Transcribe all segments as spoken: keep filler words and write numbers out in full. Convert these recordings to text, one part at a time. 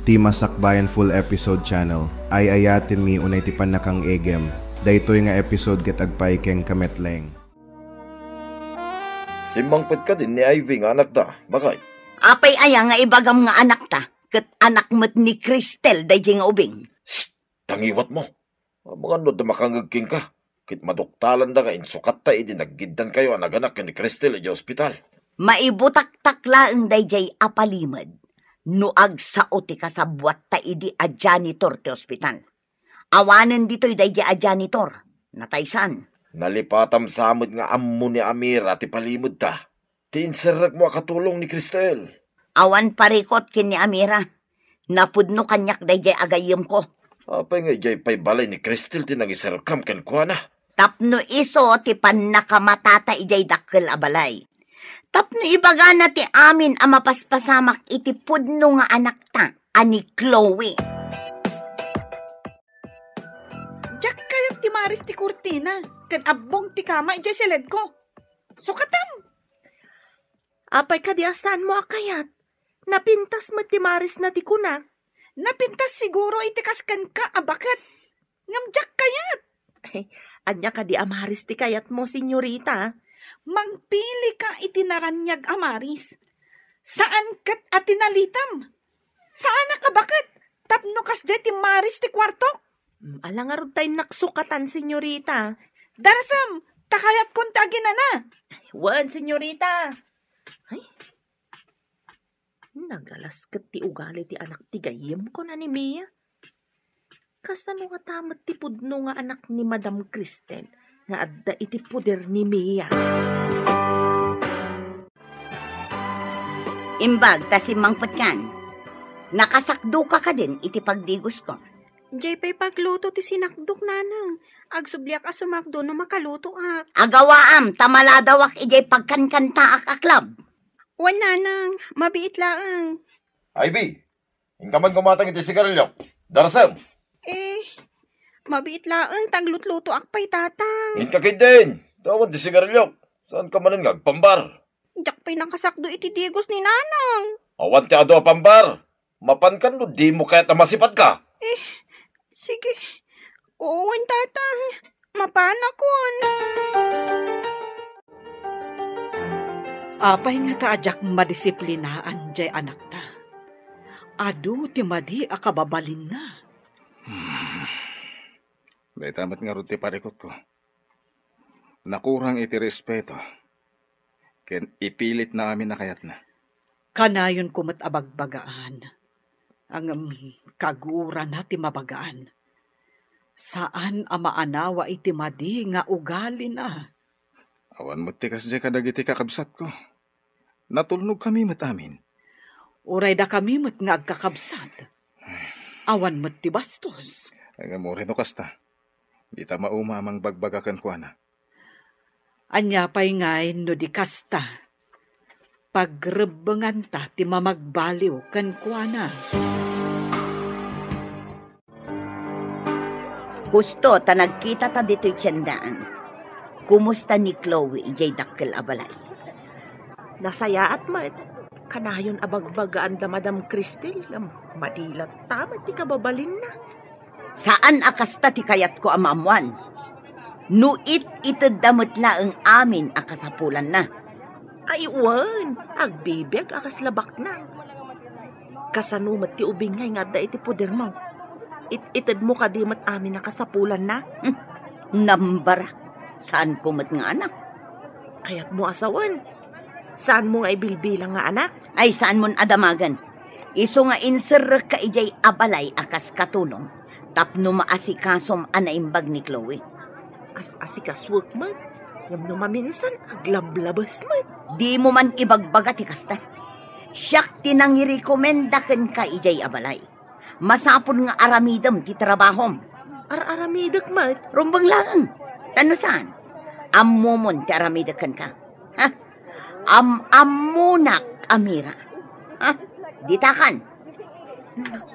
Ti Masakbayan Full Episode Channel, ay-ayatenmi unay ti pannakang-egem. Daytoy nga episode ket agpaay kenka met laeng. Simmangpet kadin ni Ivy nga anakda, baket? Apay aya nga ibagam nga anakta, ket anak met ni Cristel daydiay nga ubing? Shh! Tangiwatmo. Amangan no adda makangngeg kenka, ket maduktalanda nga insukatta idi naggiddankayo a naganak ken ni Cristel idiay ospital. Maibutaktak laeng daydiay a palimed no agsao ti kasabuatta idi a janitor ti ospital. Awanen ditoy daydiay a janitor. Nataysan. Nalipatam sa met nga ammo ni Amira ti palimedta. Ti inserrekmo a katulong ni Cristel. Awan parikut ken ni Amira. Napudno kaniak daydiay a gayyemko. Apay nga idiay pay balay ni Cristel ti nangiserrekam kenkuana? Tapno isu ti pannakamatata idiay dakkel a balay. Tapno ibagana ti amin a mapaspasamak iti pudno nga anakta a ni Chloe. Diak kayat ti maris ti kurtina ken abbong ti kama idiay siledko. Sukatam! Apay kadi a saanmo a kayat? Napintas met ti marisna ti kuna. Napintas siguro iti kas kenka a baket. Ngem diak kayat. Ania kadi a maris ti kayatmo, senyorita? Mangpilika iti naraniag a maris. Saan ket a tinalitam. Saanak a baket tapno kasdiay ti maris ti kuartok. Mm, ala ngarud ta innak sukatan, senyorita. Darasem, ta kayatkon ti aginana. Wen, senyorita. Ay, nagalas ket ti ugali ti anak ti gayyemko, kuna ni Mia. Kasano ngata met ti pudno nga anak ni Madam Cristel nga adda iti poder ni Mia? Imbag ta simmangpetkan, nakasakdoka kadin iti pagdigosko. Diay pay pagluto ti sinakdok, nanang. Agsubliak a sumakdo no makalutoak. Agawaam ta maladawak idiay pagkankantaak a club. Wen, nanang, mabiit laeng. Ivy, inka man gumatang iti sigarilyo. Darasem. Eh, mabiit laeng ta aglutlutoak pay, tatang. Inka ketdin. Awan ti sigarilyo. Saanka manen nga agpambar? Diak pay nakasakdo iti digos ni nanang. Awan ti adu a pambar. Mapankan no dimo kayat a masipadka? Eh, sige. Wen, tatang. Mapanakon. Apay ngata a diak madisiplinaan diay anakta? Adu ti madi a kababalinna. Hmm. Dayta met ngarud ti parikutko. Nakurang iti respeto ken ipilitna amin a kayatna. Kanayonko met a bagbagaan, ngem kagurana ti mabagaan. Saan a maanawa iti madi nga ugalina. Awan met ti kasdiay kadagiti kakabsatko. Natulnogkami met amin. Uray dakami met nga agkakabsat. Awan met ti bastos. Ngem uray no kasta, dita mauma a mangbagbaga kenkuana. Ania pay ngay no di kasta? Pagrebbenganta ti mamagbaliw kenkuana. Husto ta nagkitata ditoy tiendaan. Kumusta ni Chloe idiay dakkel a balay? Nasayaat met. Kanayon a bagbagaan da Madam Cristel, ngem madi latta met ti kababalinna. Saan a kasta ti kayatko a maammoan. No it-itedda met laeng amin a kasapulanna. Ay, wen, agbibiag a kasla baknang. Kasano met ti ubing ngay nga adda iti podermo? It-itedmo kadi met amin a kasapulanna? Hmm, nambarak. Saanko met nga anak. Kayatmo a sawen? Saanmo nga ibilbilang nga anak? Ay, saanmon a damagen. Isu nga inserrekka idiay a balay a kas katulong tapno maasikasom a naimbag ni Chloe. As-asikasuek met, ngem no maminsan, aglablabes met. Dimo man ibagbaga ti kasta. Siak ti nangirekomenda kenka idiay a balay. Masapul nga aramidem ti trabahom. Ar-aramidek met. Rumbeng laeng. Ta no saan, ammomon ti aramidek kenka. Ha? Am-ammonak, Amira. Ha? Ditakan. Nag-,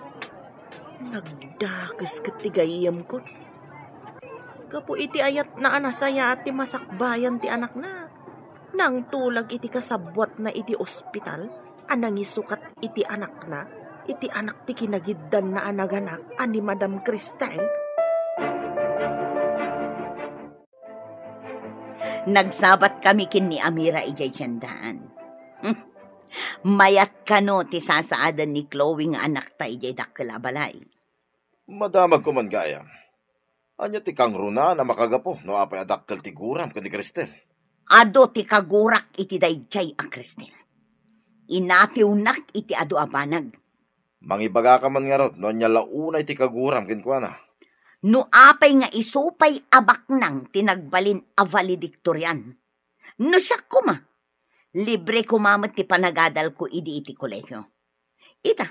nagdakes ket ti gayyemko. Gapu iti ayatna a nasayaat ti masakbayan ti anakna, nangtulag iti kasabbuatna iti ospital a nangisukat iti anakna. iti anak ti kinagiddanna a naganak a ni Madam Cristel? Nagsabat kami ken ni Amira idiay tiendaan. Hmm. Mayat kano ti sasaaden ni Chloe nga anakta idiay dakkel a balay. Madamagko man gayam. Ania ti kangrunaan a makagapu no apay a dakkel ti guram ken ni Cristel? Adu ti kagurak iti daydiay a Cristel. Inatiwnak iti adu a banag. Mangibagaka man ngarud no ania la unay ti kaguram kenkuana. No apay nga isu pay a baknang ti nagbalin a valedictorian. No siak koma, libre koma met ti panagadalko idi iti kolehio. Ita,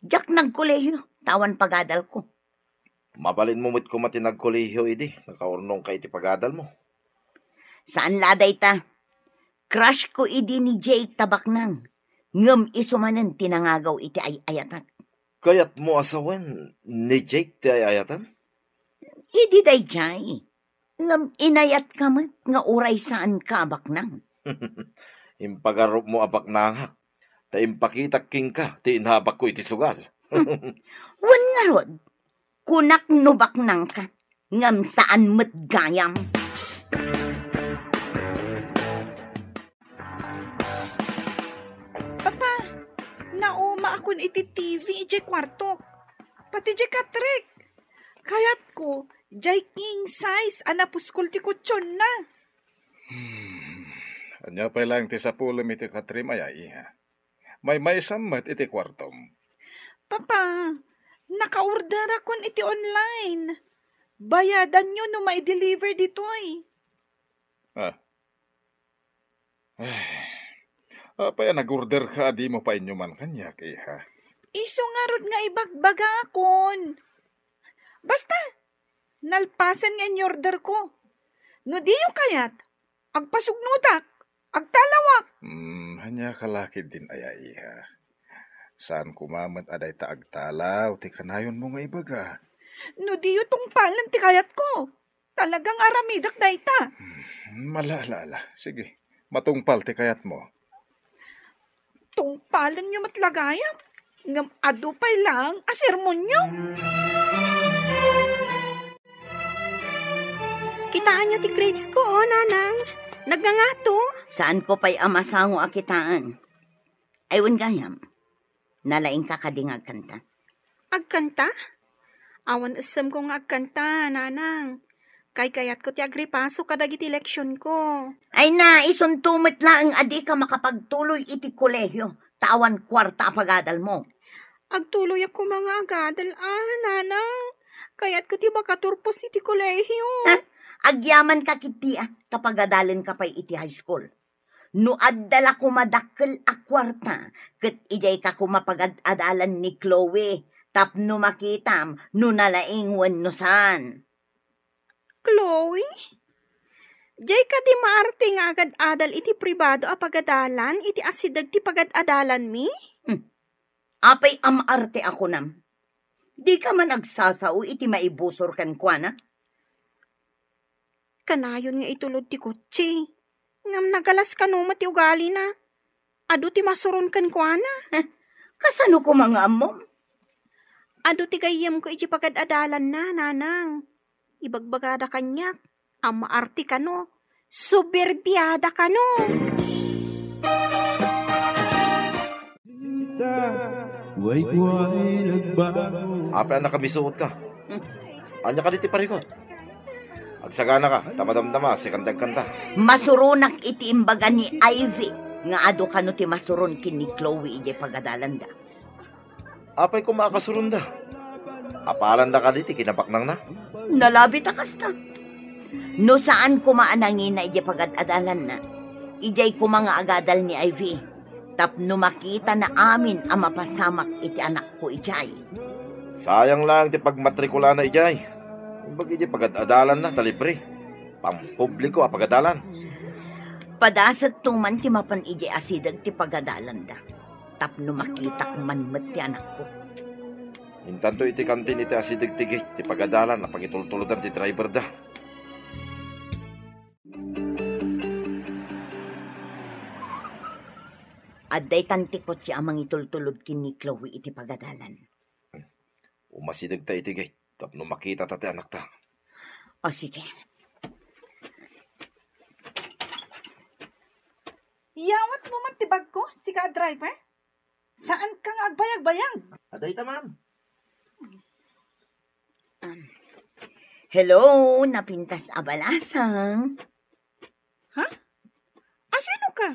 diak nagkolehio, ta awan pagadalko. Mabalinmo met koma ti nagkolehio idi nakaurnongka iti pagadalmo. Saan la dayta. Crush ko idi ni Jake ta baknang, ngem isu manen ti nangagaw iti ay-ayatak. Kayatmo a sawen ni Jake ti ay-ayatam? Idi daydiay, ngem inayatka met nga uray saanka a baknang. Impagarupmo a baknangak, ta impakitak kenka ti inabakko iti sugal. Wen ngarud, kunak no baknangka, ngem saan met gayam. Papa, naumaakon iti T V idiay kuartok. Pati diay katrek. Kayatko, diay king size a napuskol ti kutsionna. Hmm. Ania pay laeng ti sapulem iti katrem aya, iha? Maymaysam met iti kuartom. Papa, nakaorderakon iti online. Bayadanyo no mai-deliver ditoy. Ah. Ay. Apay a nag-orderka a dimo painuman kaniak, iha? Isu ngarud nga ibagbagakon. Basta, nalpasen nga in-orderko. No diyo kayat, agpasugnotak, agtalawak. Hmm, ania ka la ketdin aya, iha? Saan koma met a dayta agtalaw ti kanayonmo nga ibaga. No diyo tungpalen ti kayatko, talaga nga aramidak dayta. Hmm, ala, ala, ala. Sige, matungpal ti kayatmo. Tungpalenyo met la gayam, ngem adu pay laeng a sermonyo. Kitaenyo ti grades ko, oh, nanang. Nagngangato. Saanko pay a masango a kitaen. Ay, wen gayam. Nalaingka kadi nga agkanta? Agkanta? Awan essemko nga agkanta, nanang. Kaykayatko ti agripaso kadagiti leksionko. Ay na, isunto met laeng a dika makapagtuloy iti kolehio, ta awan kuarta a pagadalmo. Agtuloyak koma nga agadal, ah, nanang. Kayatko ti makaturpos iti kolehio. Ha? Agyamanka ketdi, ah, ta pagadalenka pay iti high school. No adda la koma dakkel a kuarta, ket idiayka koma pagad-adalan ni Chloe tapno makitam no nalaing wenno saan. Chloe? Diay kadi maarte nga agad-adal iti pribado a pagadalan iti asideg ti pagad-adalanmi? Hmm. Apay a maarte a kunam? Dika man agsasao iti maibusor kenkuana? Kanayon nga itulod ti kotse. Ngem nagalas kano met ti ugalina. Adu ti masuron kenkuana. Kasano koma nga ammom? Adu ti gayyemko iti pagad-adalanna, nanang. Ibagbagada kaniak a maarte kano, soberbiada kano. Apay a nakabisuotka? Ania kadi ti parikut? Agsaganaka, ta madamdama, sika ti agkanta. Masuronak iti imbaga ni Ivy nga adu kano ti masuron ken ni Chloe idiay pagadalanda. Apay koma a kasuronda? Apalanda kadi ti kinabaknangna? Nalabit a kasta. No saan koma a nangina idiay pagad-adalanna, idiay koma nga agadal ni Ivy tapno makitana amin a mapasamak iti anakko idiay. Sayang laeng ti pagmatrikulana idiay. Imbag idiay pagad-adalanna ta libre. Pampubliko a pagadalan. Padasekto man ti mapan idiay asideg ti pagadalanda tapno makitak man met ti anakko. Intanto iti kantin iti asideg ti gate ti pagadalan a pangitultulodan ti driverda. Adda itan ti kotse a mangitultulod ken ni Chloe iti pagadalan. Umasidegta iti gate tapno makitata ti anakta. O, sige. Yawatmo man ti bagko, sika a driver? Saanka nga agbayagbayag? Adayta, ma'am. Um, hello, napintas a balasang. Ha? Asino ka?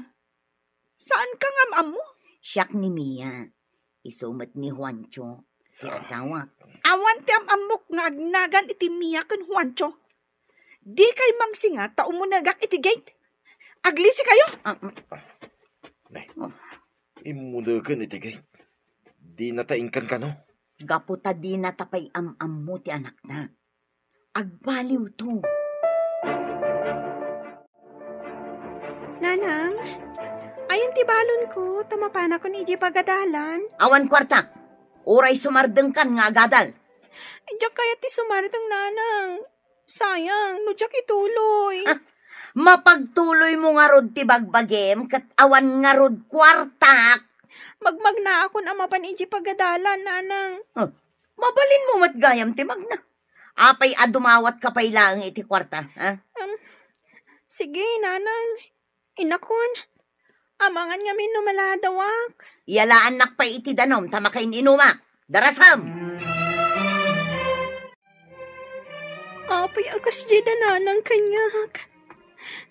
Saanka nga am-ammo? Siak ni Mia. Isu met ni Juancho, ti asawak. Awan ti am-ammok nga agnagan iti Mia ken Juancho. Dikay mangsinga ta umunegak iti gate. Aglisikayo! Ah, mm. Nay, immuleken iti gate. Dinata inkan kano? Gapu ta dinata pay am-ammo ti anakta. Agbaliwto. Nanang, ayan ti balonko, ta mapanakon idiay pagadalan. Awan kuarta. Uray sumardengkan nga agadal. Diak kayat ti sumardeng, Nanang. Sayang, no diak ituloy. Ah, mapagtuloymo ngarud ti bagbagim ket awan ngarud kuartak. Magmagnaakon a mapan idiay pagadalan, Nanang. Ah, mabalinmo met gayam ti magna. Apay a dumawatka pay laeng iti kuarta, ha? Um, sige, Nanang. Inakon, amangan ngamin no maladawak. Iyalaannak pay iti danum ta makain-inumak. Darasem! Apay a kasdiay da Nanang kaniak?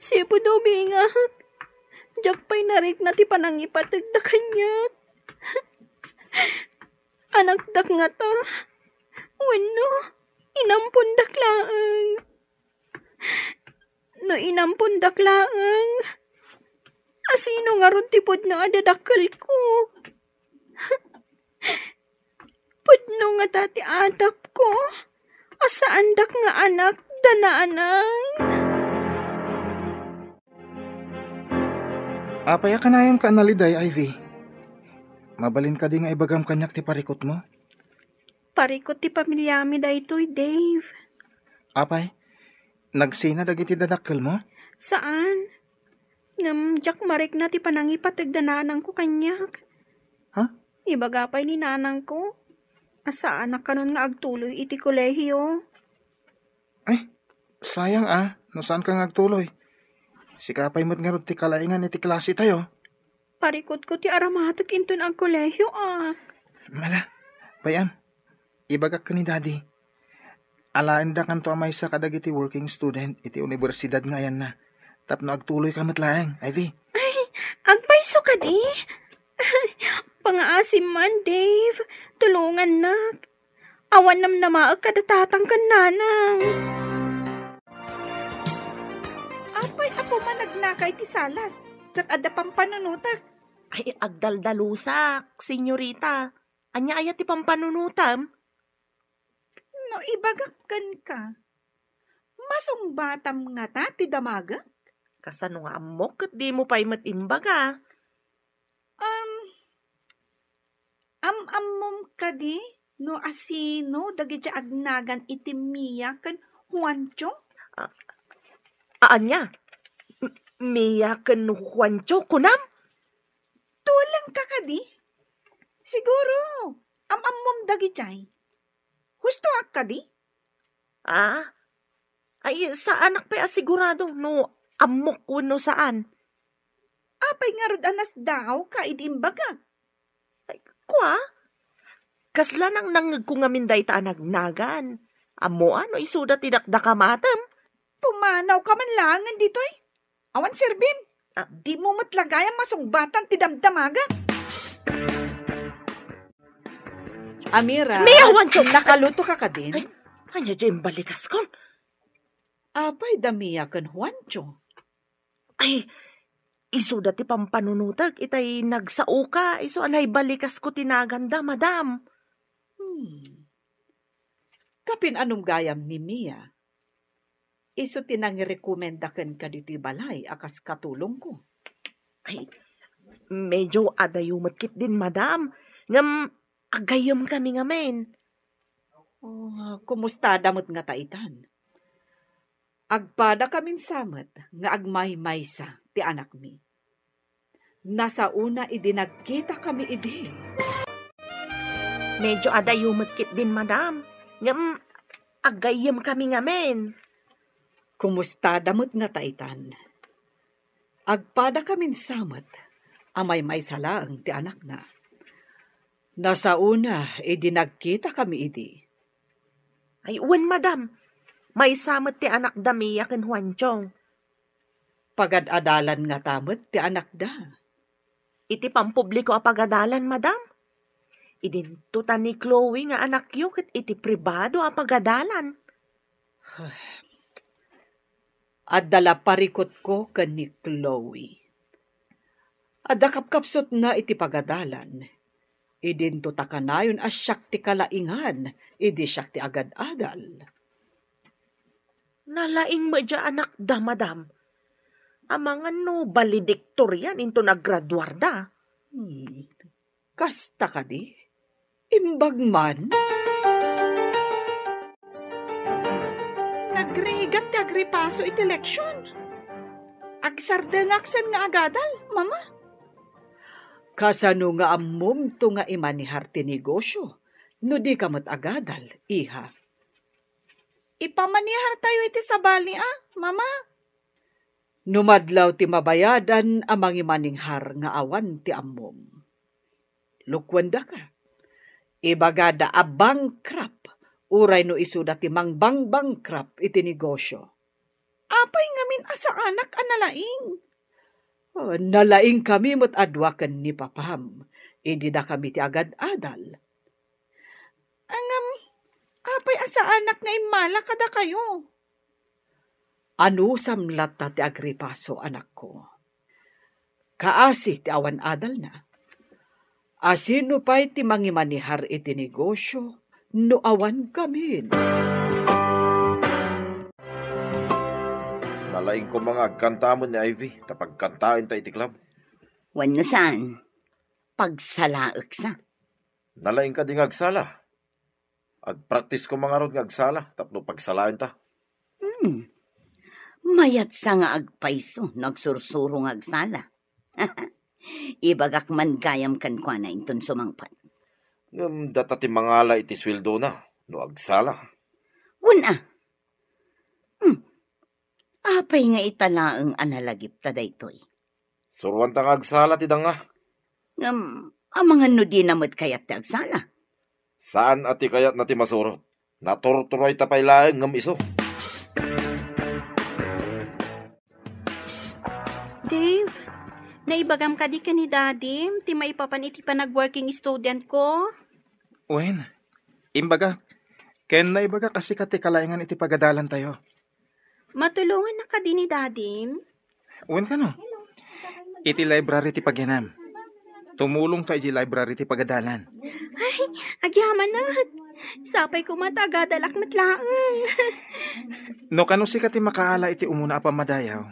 Sipud ubingak, diak pay narikna ti panangipategda kaniak. Anakdak ngata, wenno inampondak laeng? No inampondak laeng, asino ngarud ti pudno a dadakkelko? Pudno ngata ti atapko a saandak nga anak da Nanang. Apay a kanayonka a naliday, Ivy? Mabalin kadi nga ibagam kaniak ti parikutmo? Parikut ti pamiliami daytoy, Dave. Apay, nagsina dagiti dadakkelmo? Saan. Ngem diak marikna ti panangipateg da nanangko kaniak. Ha? Ibaga pay ni nanangko a saanak kanon nga agtuloy iti kolehio. Ay, sayang a, no saanka nga agtuloy. Sika pay met ngarud ti kalaingan iti klasetayo. Parikutko ti aramatek inton agkolehioak. Mala, bay-am, ibagak ken ni Daddy. Alaendakanto a maysa kadagiti working student iti universidad nga ayanna, tapno agtuloyka met laeng, Ivy. Ay, agpayso kadi? Pangaasim man, Dave. Tulongannak. Awan namnamaek kada tatang ken nanang. Apay a pumanagnaka iti salas, ket adda pampanunotek? Ay, agdaldalusak, senyorita. Ania aya ti pampanunotam? No ibagak kenka, masungbatam ngata ti damagek? Kasano nga ammok ket dimo pay met imbaga? Um, am-ammom kadi no asino dagiti agnagan iti Mia ken Juancho? A-, a-, ania? M-, Mia ken Juancho, kunam? Tulengka kadi? Siguro, am-ammom dagiti. Hustoak kadi? Ah? Ay, saanak pay a sigurado no ammok wenno saan. Apay ngarud a nasdaawka idi imbagak? Ay, kua? Kasla nangnangngegko ngamin dayta a nagnagan. Ammoa no isuda ti dakdakamatem? Pumanawka man laengen ditoy. Awan serbim. Ah. Dimo met la gayam masungbatan ti damdamagek. Amira, Mia, Juancho. Nakalutoka kadin? Ay, ania diay imbalikaskon? Apay da Mia ken Juancho? Ay, isuda ti pampanunotek itay nagsaoka, isu a naibalikasko ti naganda, madam. Hmm. Kapin-anom gayam ni Mia? Isu ti nangirekomenda kenka ditoy balay a kas katulongko. Ay, medyo adayo met ketdin, madam. Ngem agayyemkami ngamin. Oh, kumustada met ngata itan? Agpadakamin sa met nga agmaymaysa ti anakmi. Nasaona idi nagkitakami idi. Medyo adayo met ketdin, madam. Ngem, aggayyemkami ngamin. Kumustada met ngata itan? Agpadakamin sa met a maymaysa laeng ti anakna. Nasaona idi nagkitakami idi. Ay, wen, madam. Maysa met ti anakda Mia ken Juancho. Pagad-adalan ngata met ti anakda. Iti pampubliko a pagadalan, madam? Idinto ta ni Chloe nga anakyo ket iti pribado a pagadalan. Adda la parikutko ken ni Chloe. Adda kapkapsutna iti pagadalan. Idinto ta kanayon a siak ti kalaingan idi siak ti agad-adal. Nalaing met diay anakda, madam. Amangan no valedictorian inton aggraduarda. Hmm. Kasta kadi? Imbag man? Nagrigat ti agripaso iti leksion. Agsardengak sen nga agadal, Mama. Kasano nga ammomto nga imanehar ti negosio no dika met agadal, iha? Ipamanehartayo iti sabali a, Mama. No madlaw ti mabayadan a mangimanehar nga awan ti ammom. Lukuendaka. Ibagada a bankrupt, uray no isuda ti mangbang-bankrupt iti negosio. Apay ngamin a saanak a nalaing? Oh, nalaingkami met a dua ken ni papam, idi dakami ti agad-adal. Ngem, apay a saanak nga immala kadakayo? Anusam latta ti agripaso, anakko. Kaasi ti awan adalna. Asino pay ti mangimanehar iti negosio no awan kamin? Nalaing koma nga agkanta met ni Ivy, ta pagkantaenta iti club. Wenno saan, pagsalaeksa. Nalaing kadi nga agsala? Agpraktis koma ngarud nga agsala tapno pagsalaenta. Hmm. Mayatsa nga agpayso no agsursuro nga agsala. Ibagak man gayam kenkuana inton sumangpet. Ngem data ti mangala iti sueldona no agsala. Wen a. Hmm. Apay nga ita laeng a nalagipta daytoy? Suroanta nga agsala ti danga. Ngem, amangan no dina met kayat ti agsala? Saan a ti kayatna ti masurot. Naturturoyta pay laeng ngem isu. Dave, naibagam kadi ken ni Dadim ti maipapan iti panag-working student ko? Wen, imbagak. Ken naibagak a sika ti kalaingan iti pagadalantayo. Matulongannak kadi ni Dadim? Wen kano. Iti library ti pagianam. Tumulongka iti library ti pagadalan. Ay, agyamanak. Sapay koma ta agadalak met laeng. No kano sika ti makaala iti umuna a pammadayaw,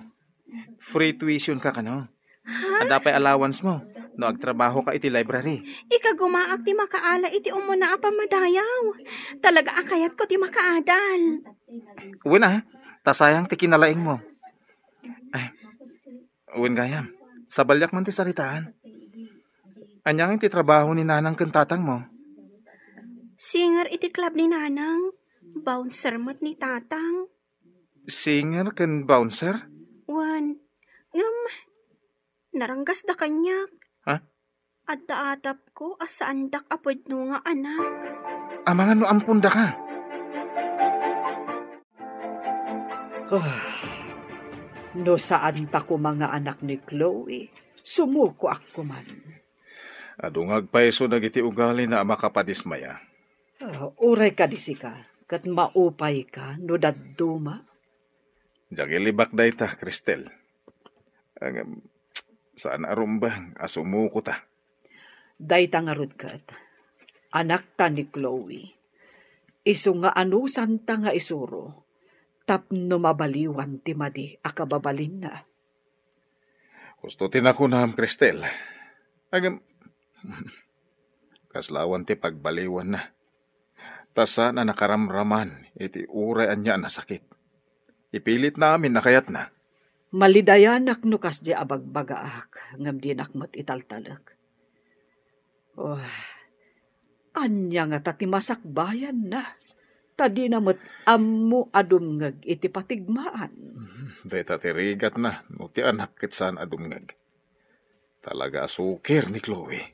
free tuition ka kano. Ha? Adda pay allowance mo no agtrabaho ka iti library. Ikagumaak ti makaala iti umuna a pammadayaw. Talaga a kayatko ti makaadal. Wen a, ta sayang ti kinalaing mo. Ay, wen gayam, sabaliak man ti saritaan. Ania ngay ti trabaho ni nanang ken tatang mo? Singer iti club ni nanang. Bouncer met ni tatang. Singer ken bouncer? Wen, ngem, naranggasda kaniak. Ha? Adda atapko a saandak a pudno nga anak. Amangan no ampondaka. Ah, no saanta koma nga anak ni Chloe, sumukoak koman. Adu nga agpayso dagiti ugalina a makapadismaya. Ah, uray kadi sika, ket maupayka no dadduma. Diak ilibak dayta, Cristel. Ngem, saan a rumbeng a sumukota. Dayta ngarud ket, anakta ni Chloe. Isu nga anusanta nga isuro, tapno mabaliwan ti madi a kababalinna. Husto ti nakunam, Cristel. Ngem, kaslawan ti pagbaliwanna. Ta saan a nakaramraman iti uray ania a nasakit. Ipilitna amin a kayatna. Malidayanak no kasdi a bagbagaak, ngem dinak met italtalek. Oh, ania ngata ti masakbayanna? Ta dina met ammo a dumngeg iti patigmaan. Hmm, dayta ti rigatna, no ti anak ket saan a dumngeg. Talaga a sukir ni Chloe.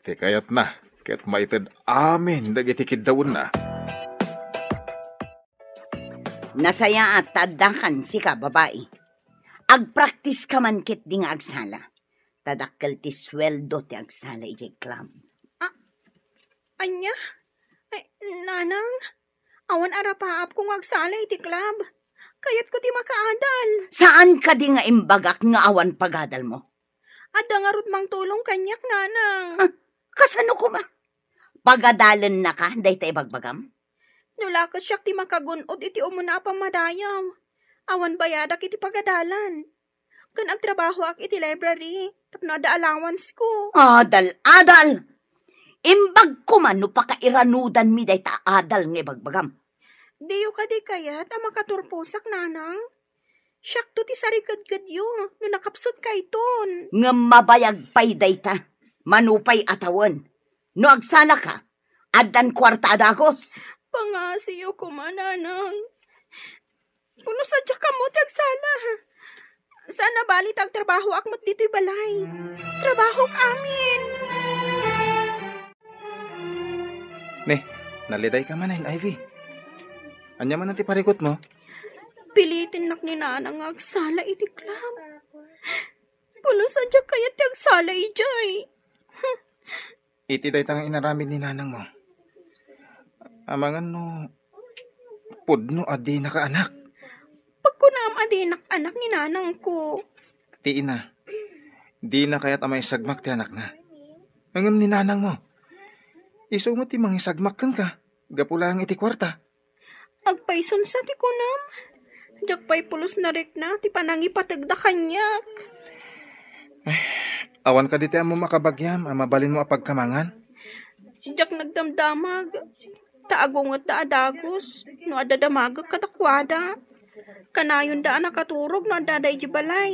Ti kayatna, ket maited amin dagiti kiddawenna. Nasayaat ta addakan sika, babai. Agpraktiska man ketdi nga agsala. Ta dakkel ti sueldo ti agsala idiay club. Ah, ania? Ay, nanang, awan arapaapko nga agsala iti club. Kayatko ti makaadal. Saan kadi nga imbagak nga awan pagadalmo? Adda ngarud mangtulong kaniak, nanang. Ah, kasano koma? Pagadalennaka dayta ibagbagam? No la ket siak ti makagun-od iti umuna a pammadayaw, awan bayadak iti pagadalan. Ken agtrabahoak iti library tapno adda allowance ko. Adal, adal! Imbag koma no pakairanudanmi dayta adal nga ibagbagam. Diyo kadi kayat a makaturposak, nanang? Siakto ti sarikedkedyo no nakapsutkayton. Ngem mabayag pay dayta. Mano pay a tawen? No agsalaka, addan kuarta a dagus. Pangasiyo koma, nanang. Kuno sadiak ammo ti agsala. Saan a bali ta agtrabahoak met ditoy balay. Trabahok amin. Ne, nalidayka manen, Ivy. Ania manen ti parikutmo? Pilitinnak ni nanang nga agsala iti club. Kuno sadiak kayat ti agsala idiay. Iti dayta nga inaramid ni nanangmo, amangan no pudno a dinaka anak. Pagkunam a dinak anak ni nanangko. Ti ina, dina kayat a maisagmak ti anakna. Ngem ni nanangmo, isu met ti mangisagmak kenka, gapu laeng iti kuarta. Agpayso sa ti kunam. Diak pay pulos narikna ti panangipategda kaniak. Ay, awan kadi ti ammom a kabagiam a mabalinmo a pagkamangan? Diak nagdamdamag. Ta agungetda a dagus no adda damagek kadakuada. Kanayonda a nakaturog no addada idiay balay.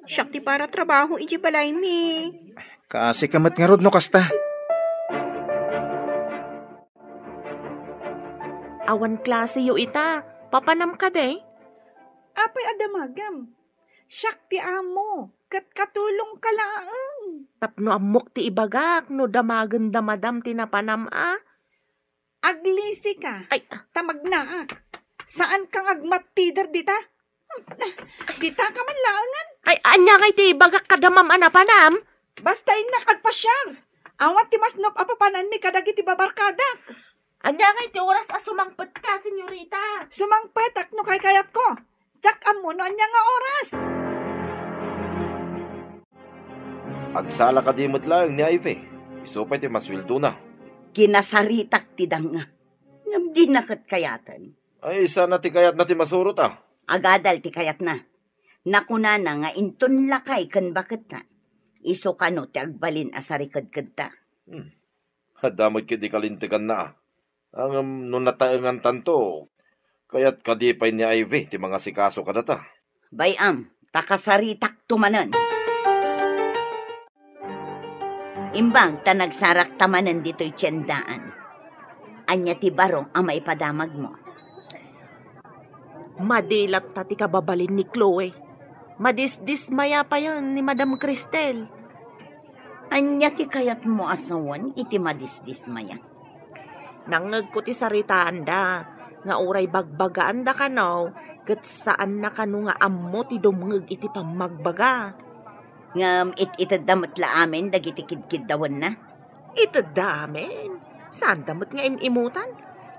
Siak ti paratrabaho idiay balaymi. Kaasika met ngarud no kasta. Awan klaseyo ita. Papanam kadi? Apay a damagem? Siak ti amo, ket katulongka laeng. Tapno ammok ti ibagak no damagenda madam ti napanam a. Aglisika. Ay. Ta magnaak. Saan kang agmattider dita? Dita ka man laengen. Ay, ania ngay ti ibagak kada ma'am a napanam? Basta innak agpasiar. Awan ti masnop a papananmi kadagiti babarkadak. Ania ngay ti oras a sumangpetka, senyorita? Sumangpetak no kaykayatko. Diak ammo no ania nga oras. Agsala kadi met laeng ni Ivy. Isu pay ti masueldona. Kinasaritak ti danga. Ngem dina ket kayaten. Ay, sana ti kayatna ti masurot a. Agadal ti kayatna. Nakunana nga inton lakay ken baketna. Isu kano ti agbalin a sarikedkedta. Hmm. Adda met ket di kalinteganna a. Ngem no nataengantanto, kayat kadi pay ni Ivy ti mangasikaso kadata? Bay-am, ta kasaritakto manen. Imbag ta nagsarakta manen ditoy tiendaan. Ania ti baro a maipadamagmo? Madi latta ti kababalin ni Chloe. Madisdismaya payen ni Madam Cristel. Ania ti kayatmo a sawen iti madisdismaya? Nangngegko ti saritaanda nga uray bagbagaanda kano ket saanna kano nga ammo ti dumngeg iti pammagbaga. Ngem it-itedda met la amin dagiti kidkiddawenna. Itedda amin. Saanda met nga im-imutan.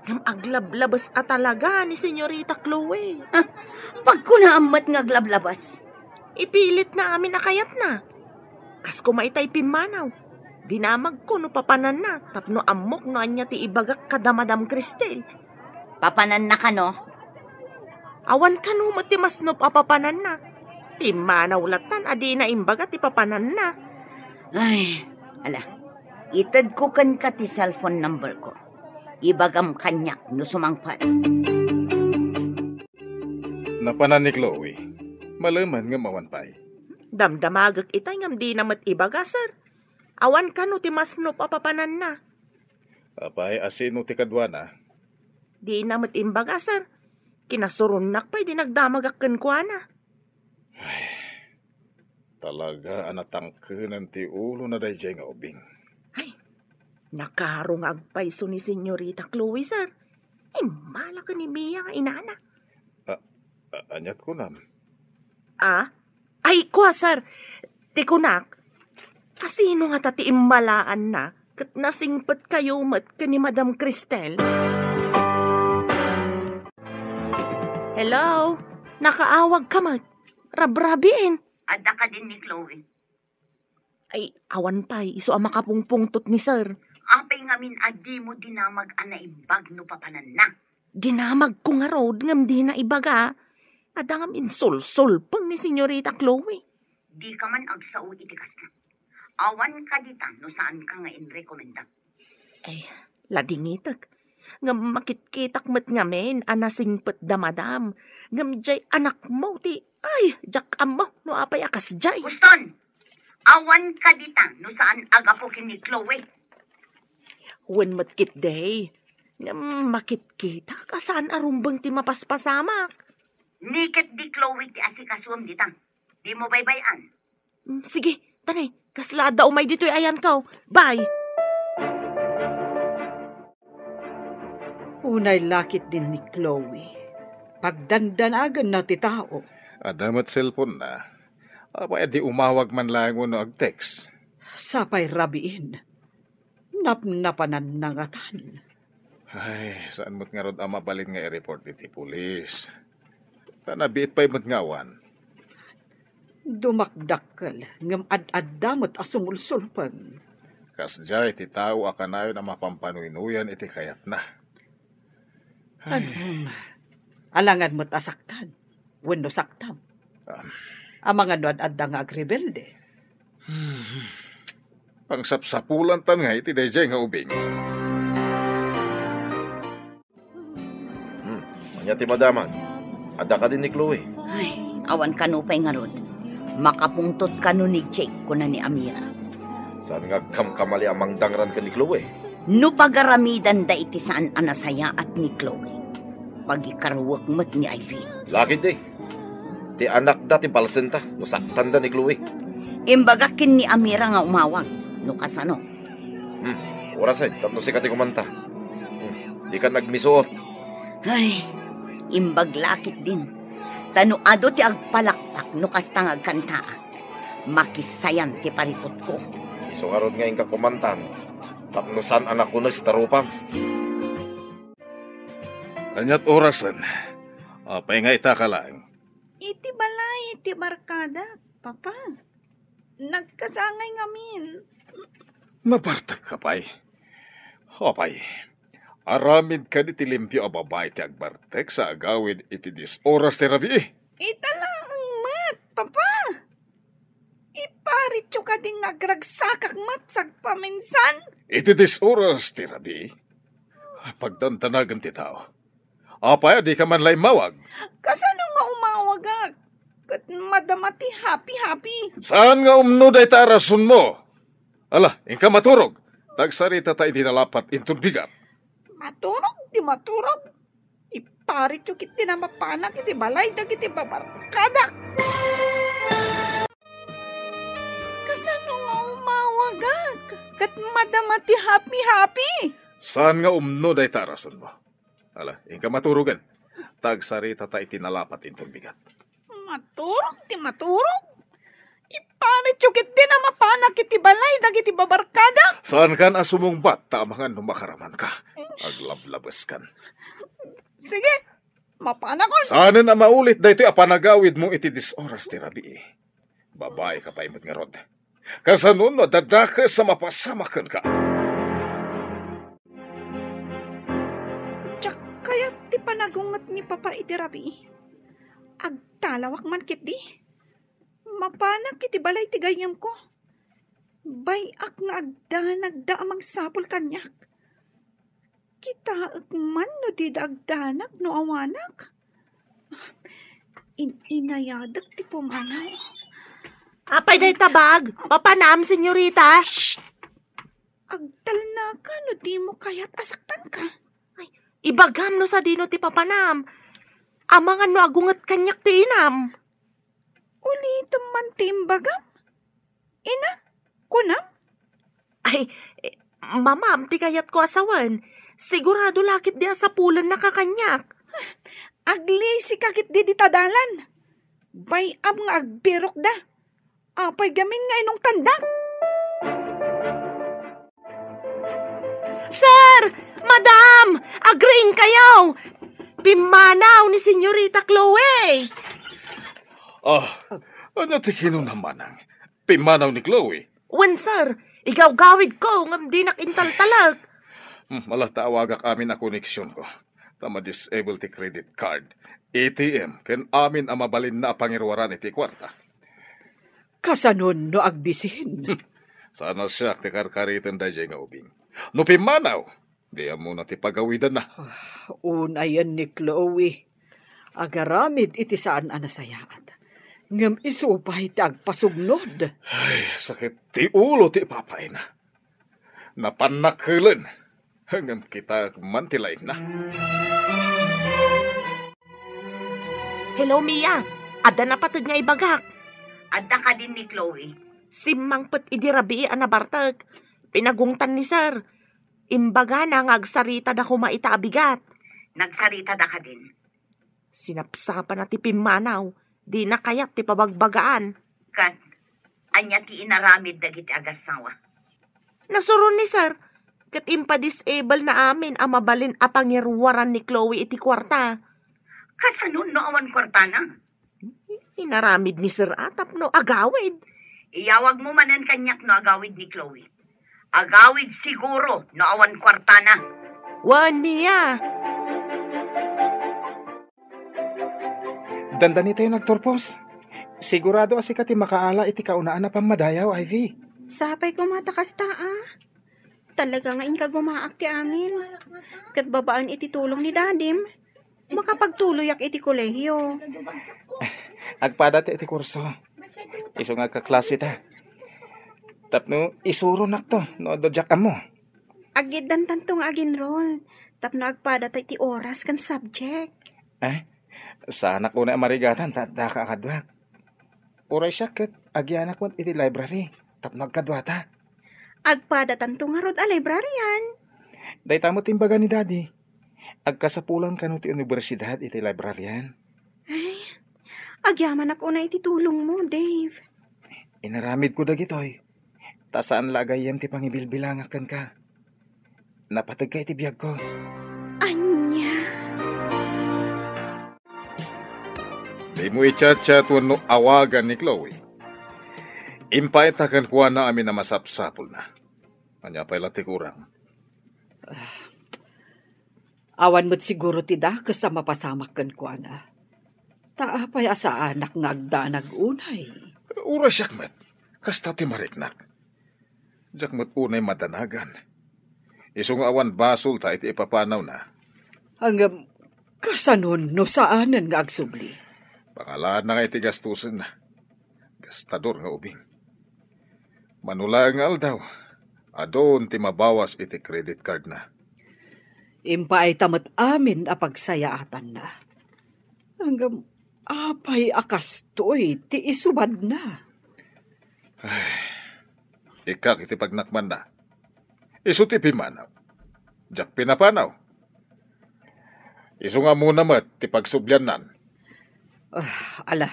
Ngem aglablabes a talaga ni Senyorita Chloe. Ah, pagkunaam met nga aglablabes. Ipilitna amin a kayatna. Kas koma itay pimmanaw. Dinamagko no papananna tapno ammok no ania ti ibagak kada Madam Cristel. Papananna kano? Awan kano met ti masnop a papananna. Pimmanaw lattan a dina imbaga ti papananna. Ay, ala, itedko kenka ti cellphone number ko. Ibagam kaniak no sumangpet. Napanan ni Chloe. Malemen ngem awan pay. Damdamagek itay ngem dina met ibaga, sir. Awan kano ti masnop a papananna. Apay, a sino ti kaduana? Dina met imbaga, sir. Kinasuronnak pay di nagdamagak kenkuana. Ay, talaga a natangkenen ti ulona daydiay nga ubing. Ay, nakaro nga agpayso ni Senyorita Chloe, sir. Immala ken ni Mia nga inana. A-, a-, aniat kunam? Ah? Ay, kua, sir. Ti kunak, a sino ngata ti immalaanna ket nasingpetkayo met ken ni Madam Cristel? Hello? Nakaawag ka met. Rabrabiin. Adda kadin ni Chloe? Ay, awan pay, isu a makapungpungtot ni sir. Apay ngamin a dimo dinamag a naimbag no papananna? Dinamagko ngarud ngem dina ibaga. Adda ngem insulsulpeng ni Senyorita Chloe. Dika man agsao iti kasta. Awan ka dita no saanka nga inrekomenda. Ay, ladingitek. Ngem makitkitak met ngamin a nasingpet da madam. Ngem jay anakmo ti, ay, diak ammo no apay a kasjay. Uston! Awan ka dita no saan a gapu ken ni Chloe. Wen met ketdi. Ngem makitkitak a saan a rumbeng ti mapaspasamak. Ni ketdi Chloe ti asikasuem dita. Dimo baybay-an. Mm, sige, tani, kasla adda umay ditoy ayanko. Bye! Unay la ketdin ni Chloe. Pagdandanagenna ti tao. Adda met cellphone-na. Apay a di umawag man laeng wenno ag-text? Sapay rabiin. Napnapananna ngatan. Ay, saan met ngarud a mabalin nga i-report iti pulis? Ta nabiit pay met nga awan. Dumakdakkel ngem ad-adda met a sumulsulpeng. Kasdiay ti tao a kanayon a mapampanuy-nuyan iti kayatna. Ay. Ngem, alangan met a saktan wenno saktam. Ah. Amangan no ad-adda nga agrebelde. Hmm. Pangsapsapulantan nga iti daydiay nga ubing. Hmm, ania ti madamag? Adda kadin ni Chloe? Ay, awan kano pay ngarud. Makapungtot kano ni Jake, kuna ni Amira. Saan nga agkamkamali a mangdangran ken ni Chloe? No pagaramidanda iti saan a nasayaat ni Chloe, pagikaruek met ni Ivy. Lakit di. Ti anakda ti balsenta no saktanda ni Chloe. Imbagak ken ni Amira nga umawag no kasano. Hmm, orasen, tapno sika ti kumanta. Hmm, dika nagmisuot. Ay, imbag lakit din. Ta no adu ti agpalakpak no kasta nga agkantaa, makisayan ti parikutko. Isu ngarud nga inka kumantan, tapno saan a nakunes ta rupam. Aniat orasen? Apay nga itaka laeng? Iti balay ti barkadak, Papa. Nagkasangay ngamin. Nabartek ka pay? Apay, aramid kadi ti limpio a babai ti agbartek sa agawid iti dies oras ti rabii? Ita laeng met, Papa. Iparityo kadi nga agragsakak met sagpaminsan? Iti dies oras ti rabii? Pagdandanagan ti tao. Apay a dika man la immawag? Kasano nga umawagak? Ket madama ti happy-happy. Saan nga umno dayta a rasonmo? Ala, inka maturog. Ta agsaritata iti nalapat inton bigat. Maturog ti maturog. Iparityo ketdin a mapanak iti balay dagiti babarkadak. Kasano nga umawagak? Ket madama ti happy-happy. Saan nga umno dayta a rasonmo? Ala, inka maturogen. Ta agsaritata iti nalapat inton bigat. Maturog ti maturog. Iparityo ketdin a mapanak iti balay dagiti babarkadak. Saankan a sumungbat ta amangan no makaramanka. Aglablabeskan. Sige, mapanakon. Saanen a maulit daytoy a panagawidmo iti dies oras ti rabii. Babai ka pay met ngarud. Kasano no adda dakes a mapasamak kenka? Diak kayat ti panagunget ni Papa iti rabii. Agtalawak man ketdi. Mapanak iti balay ti gayyemko. Bay-ak nga agdanagda a mangsapul kaniak. Kitaek man no dida agdanag no awanak. In-inayadek ti pumanaw. Apay dayta bag? Papanam, senyorita? Shh! Agtalnaka no dimo kayat a saktanka. Ay, ibagam no sadino ti papanam. Amangan no agunget kaniak ti inam. Ulitem man ti imbagam. Ina, kunam? Ay, eh, mamam ti kayatko a sawen. Sigurado la ketdi a sapulennaka kaniak. Aglisika ketdi dita dalan. Bay-am nga agbirokda. Apay gamin nga inungtandak? Sir! Madam! Agriingkayo! Pimmanaw ni Senyorita Chloe! Ah, ania ti kinuna, manang? Pimmanaw ni Chloe? Wen, sir. Igawgawidko ngem dinak intaltalek. Hmm, ala ta awagak amin a koneksionko. Ta ma-disable ti credit card, A T M, ken amin a mabalinna a pangiruaran iti kuarta. Kasanon no agbisin? Saan a siak ti karkariten daydiay nga ubing. No pimmanaw, di ammona ti pagawidanna. Ah, unayen ni Chloe. Agaramid iti saan a nasayaat. Ngem isu pay ti agpasugnod. Ay, sakit ti ulo ti ipapayna. Napannak helen. Ngem kitaek man ti laingna. Hello, Mia. Adda napateg nga ibagak. Adda kadin ni Chloe. Simmangpet idi rabii a nabartek. Pinagungtan ni Sir. Imbagana nga agsaritada koma ita a bigat. Nagsaritada kadin? Sinapsapana ti pimmanaw. Dina kayat ti pabagbagaan. Ket, ania ti inaramid dagiti agassawa? Nasuron ni Sir, ket impa-disable na amin a mabalin a pangiruaran ni Chloe iti kuarta. Kasanon no awan kuartana? Inaramid ni Sir a tapno agawid. Iyawagmo manen kaniak no agawid ni Chloe. Agawid siguro no awan kuartana. Wen, Mia. Dandanitayon agturpos. Sigurado a sika ti makaala iti kaunaan a pammadayaw, Ivy. Sapay koma ta kasta, a. Talaga nga inkagumaak ti amin. Ket babaen iti tulong ni Dadim, makapagtuloyak iti kolehiyo. Agpada ti iti kurso. Isu nga agkaklase ta. Tapno isuronakto no adda diak ammo. Agiddantanto nga ag-enroll tapno agpadata iti oras ken subject. Eh, saanak unay a marigatan ta addaka a kaduak. Uray siak ket agyanak met iti library tapno agkaduata. Agpadatanto ngarud a librarian. Dayta met ti imbaga ni Daddy. Agkasapulan kano ti universidad iti librarian. Ay, agyamanak unay iti tulongmo, Dave. Inaramidko dagitoy. Ta saan la a gayyem ti pangibilbilangak kenka. Napategka iti biagko. Ania? Dimo i-chat-chat wenno awagan ni Chloe. Impaayta kenkuana amin a masapsapulna. Ania pay la ti kurang? Ah, awan met siguro ti dakes a mapasamak kenkuana. Ta apay a saanak nga agdanag unay? Uray siak met, kasta ti mariknak. Diak met unay madanagan. Isu nga awan basolta iti ipapanawna. Ngem, kasanon no saanen nga agsubli? Pangalaanna nga iti gastosenna. Gastador nga ubing. Mano laeng nga aldaw, adun ti mabawas iti credit cardna. Impaayta met amin a pagsayaatanna. Ngem, apay a kastoy ti isubadna? Ay, ikkak iti pagnakmanna. Isu ti pimmanaw. Diak pinapanaw. Isu nga ammona met ti pagsubliannan. Ah, ala,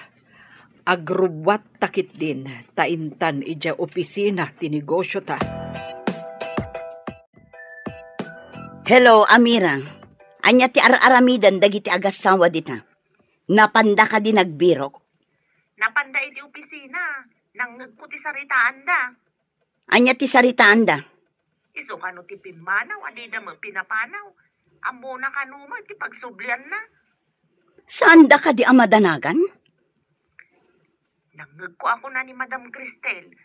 agrubbuatta ketdin ta intan idiay opisina ti negosiota. Hello, Amira. Ania ti ar-aramiden dagiti agassawa dita? Napanda kadi nagbirok? Napanda iti opisina. Nangngegko ti saritaanda. Ania ti saritaanda? Isu kano ti pimmanaw a dida met pinapanaw. Ammona kano met ti pagsublianna. Saanda kadi a madanagan? Nangngegko a kuna ni Madam Cristel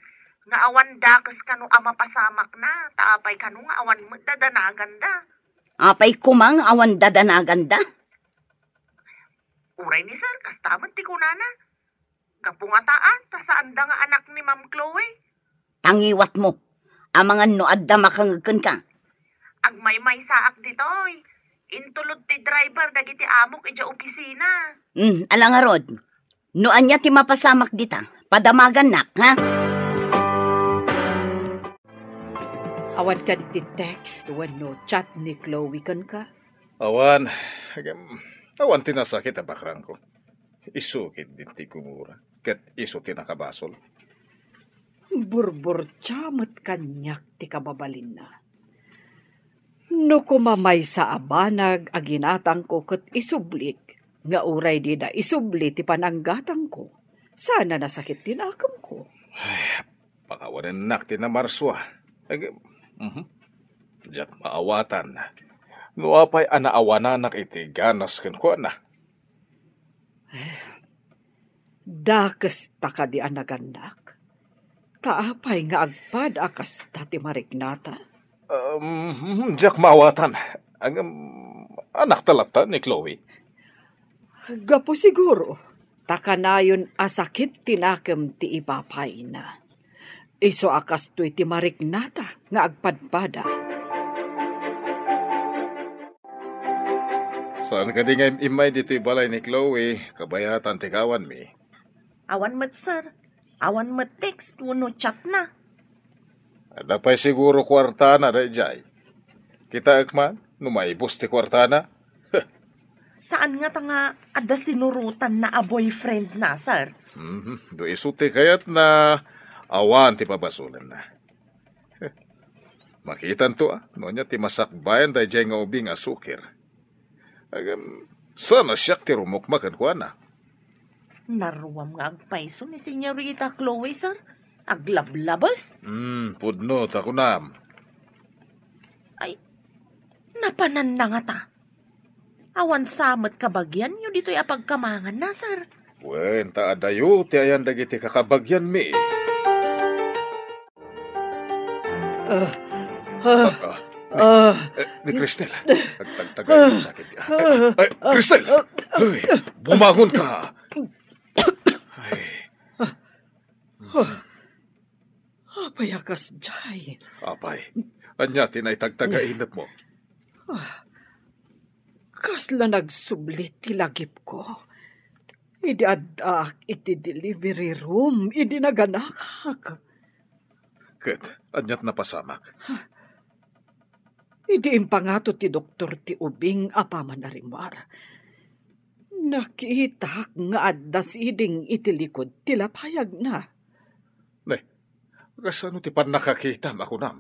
nga awan dakes kano a mapasamakna, ta apay kano nga awan met dadanaganda. Apay koma nga awan dadanaganda? Uray ni sir, kasta met ti kunana. Gapu ngata, ta saanda nga anak ni Ma'am Chloe. Tangiwatmo. Amangan no adda makangeg kenka. Agmaymaysaak ditoy. Intulod ti driver dagiti amok idiay opisina. Hmm, ala ngarud. No ania ti mapasamak dita, padamagannak, ha? Awan kadi ti text wenno chat ni Chloe kenka? Awan, agem, awan ti nasakit a bakrangko. Isu ketdin ti gumura, ket isu ti nakabasol. Burburtia met kaniak ti kababalinna. No koma maysa a banag a ginatangko ket isublik, nga uray dida isubli ti pananggatangko, saan a nasakit ti nakemko. Ay, pakawanennak ti namarsua. Ag-, mhm. Diak maawatan. No apay a naawananak iti ganas kenkuana. Eh, dakes ta kadi a nagannak? Ta apay nga agpada a kasta ti mariknata? Um, diak maawatan. Ang, um, anak ta latta ni Chloe. Gapu siguro, ta kanayon a sakit ti nakem ti ipapayna. Isu a kastoy ti mariknata nga agpadpada. Saan kadi nga im-immay ditoy balay ni Chloe, kabayatan ti kawanmi? Awan met, sir. Awan met text wenno chat na. Adda pay siguro kuartana daydiay. Kitaek man, no maibus ti kuartana. Saan ngata nga adda sinurotanna a boyfriend na, sir? Mhm. No isu ti kayatna, awan ti pabasolenna. Makitanto, a, no ania ti masakbayan daydiay nga ubing a sukir. Agam, saan a siak ti rumukma kenkuana. Naruam nga agpayso ni Señorita Chloe, sir. Aglablabes. Hmm, pudno ta kunam. Ay, napananna ngata. Awan sa met kabagianyo ditoy a pagkamanganna, sir. Wen, ta adayo ti ayan dagiti kakabagianmi. Ah, ah, Ah, ah, ah. Eh, ni Cristel. Nagtagtagay Ah. Ang sakit. Ah, ah, Ay, ah, Cristel! ah, ah. Ay, bumangon ka! Ay. Ah. Apay a kasdiay? Apay, ania ti naitagtag a inepmo? Ah, kasla nagsubli ti lagipko idi addaak iti delivery room idi naganakak. Ket ania ti napasamak? Idi impangato ti doktor ti ubing a paman a rimmuar, nakitak nga adda siding iti likod ti lapayagna. Ne, kasano ti pannakakitam a kunam?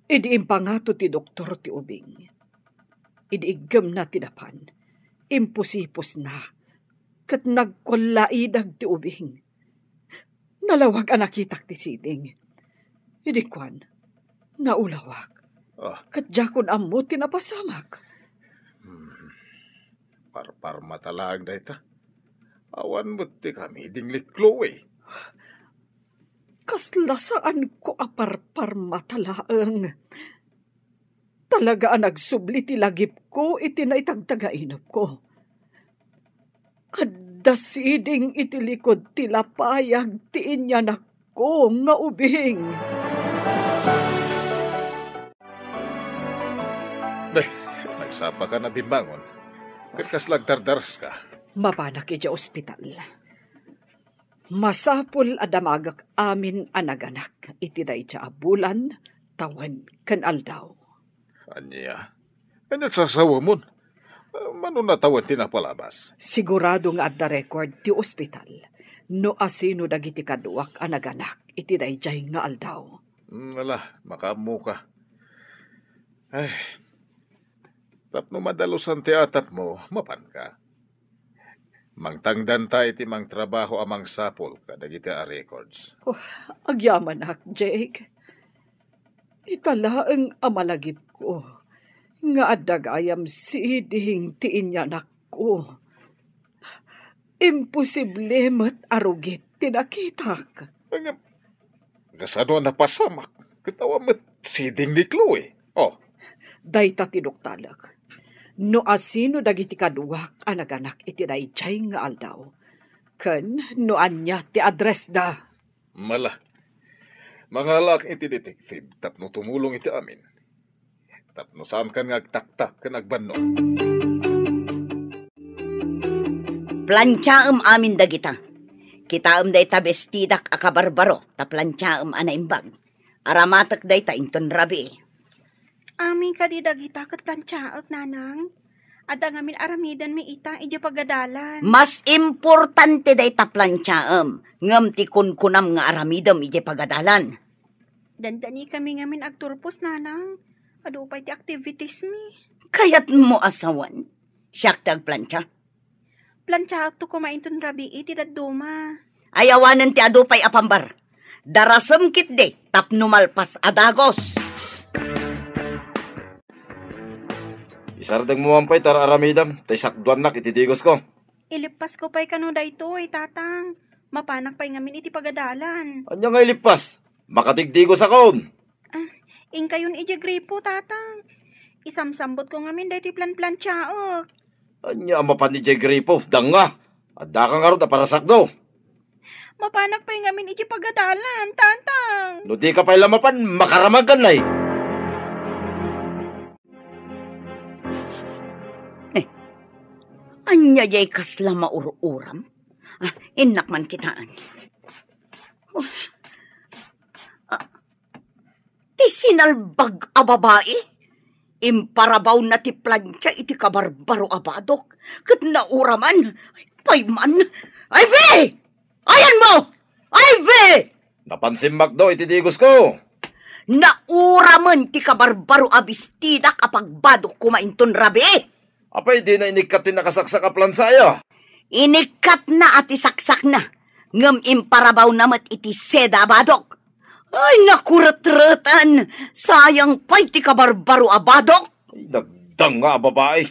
Idi impangato ti doktor ti ubing, idi iggemna ti dapan, impusipusna, ket nagkullaidag ti ubing. Nalawag a nakitak ti siding. Idi kuan, naulawak. Ah. Ket diakon ammo ti napasamak. Hmm. Parparmata laeng dayta. Awan met ti kamiding ni Chloe. Kasla saanko a parparmata laeng. Talaga a nagsubli ti lagipko iti naitagtagainepko. Adda siding iti likod ti lapayag ti inyanakko nga ubing. Deh, nagsapa ka na bimbangon. Ket kasla agdardaras ka? Mapanak idiay ospital. Masapul a damagek amin a naganak iti dayta a bulan, tawen, ken aldaw. Ania? Ania ti sasawemon? Mano natawen ti napalabas? Sigurado nga adda record ti ospital no asino dagiti kaduak a naganak iti daydiay nga aldaw. Hmm, ala, makaammo ka. Ay, tapno madalusan ti atapmo, mapanka. Mangtangdanta iti mangtrabaho a mangsapul kadagiti a records. Oh, agyamanak, Jake. Ita laeng a malagipko nga adda gayam siding ti inyanakko. Imposible met a rugit ti nakitak. Nga, kasano a napasamak? Ket awan met siding ni Chloe. Oh. Dayta ti doktalek. no asino dagiti kaduak a naganak iti daydiay nga aldaw, ken no ania ti addressda. Mala, mangalaak iti detective tapno tumulong iti amin. Tapno saankan nga agtaktak ken agbannog. Plantiaem amin dagita. Kitaem dayta bestidak a kabarbaro, ta plantiaem a naimbag. Aramatek dayta inton rabii. Amin kadi dagita ket plantiaek, nanang? Adda ngamin aramidenmi ita idiay pagadalan. Mas importante dayta plantiaem, ngem ti kunkunam nga aramidem idiay pagadalan. Dandanikami ngamin agturpos, nanang. Adu pay ti activitiesmi. Kayatmo a sawen? Siak ti agplantia. Plantiaekto koma inton rabii ti dadduma. Ay awanen ti adu pay a pambar. Darasem ketdi tapno malpas a dagos. Isardengmo man pay ti ar-aramidem, ta isakduannak iti digosko. Ilippasko pay kano daytoy, Tatang. Mapanak pay ngamin iti pagadalan. Ania nga ilippas? Makadikdigosakon. Ah, inkayon idiay gripo, Tatang. Isamsambotko ngamin daytoy planplantiaek. Ania a mapan idiay gripo? Danga! Addaka ngarud a parasakdo. Mapanak pay ngamin idiay pagadalan, Tatang. No dika pay la mapan, makaramagkan nay. Eh, ania jay kasla maur-uram? Ah, innak man kitaen. Ah, ti sinalbag a babai, imparabawna ti plantia iti kabarbaro a badok, ket nauraman. Ay, pay man. Ivy! Ayanmo! Ivy! Napan simmakdo iti digosko. Nauramen ti kabarbaro a bestidak a pagbadok koma inton rabii. Apay, dina inikkat ti nakasaksak a plansa aya? Inikkatna a ti saksakna, ngem imparabawna met iti seda a badok. Ay, nakuretreten! Sayang pay ti kabarbaro a badok! Ay, nagdanga a babai.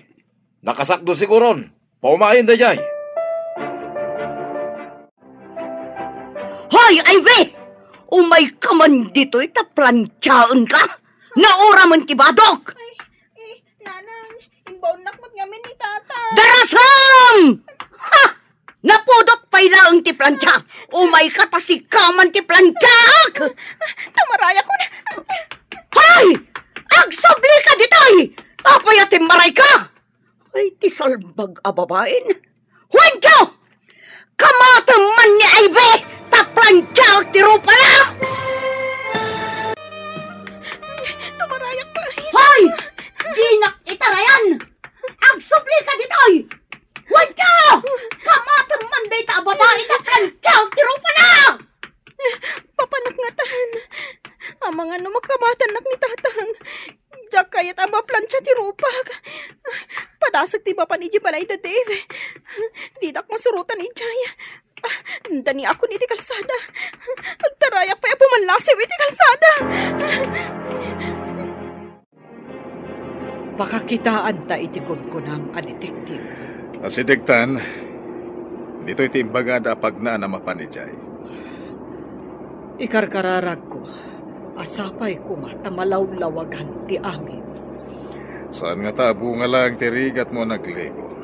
Nakasakdo siguron. Paumayen daydiay. Hoy, Ivy! Umayka man ditoy ta plantiaenka! Nauramen ti badok! Ay, eh, nanang, imbaonnak met ngamin ni Tata. Darasem! Ha! Napudot pay laeng ti plantia! Umayka ta sika man ti plantiaek! Tumarayak ko na! Hoy! Agsublika ditoy! Apay a timmarayka? Ay, ti salbag a babaen. Juancho! Kamatem man ni Ivy! Ta plantiaek ti rupana! Tumarayak pay! Hoy! Dinak itarayan! Agsublika ditoy! Juancho! Kamatem man dayta a babai ta plantiaek ti rupana! Papanak ngatan. Amangan no makamatannak ni Tatang. Diak kayat a maplantia ti rupak. Padasek ti mapan idiay balay da Dave. Dinak masurotan idiay. Ah, dandaniakon iti kalsada. Agtarayak pay a pumallasew iti kalsada. Pakakitaanta iti kunkunam a detective. Asidegtan, ditoy ti imbagada a pagnaan a mapan idiay. Ikarkararagko a sapay koma ta malawlawagan ti amin. Saan ngata a bunga laeng ti rigatmo a nagligor?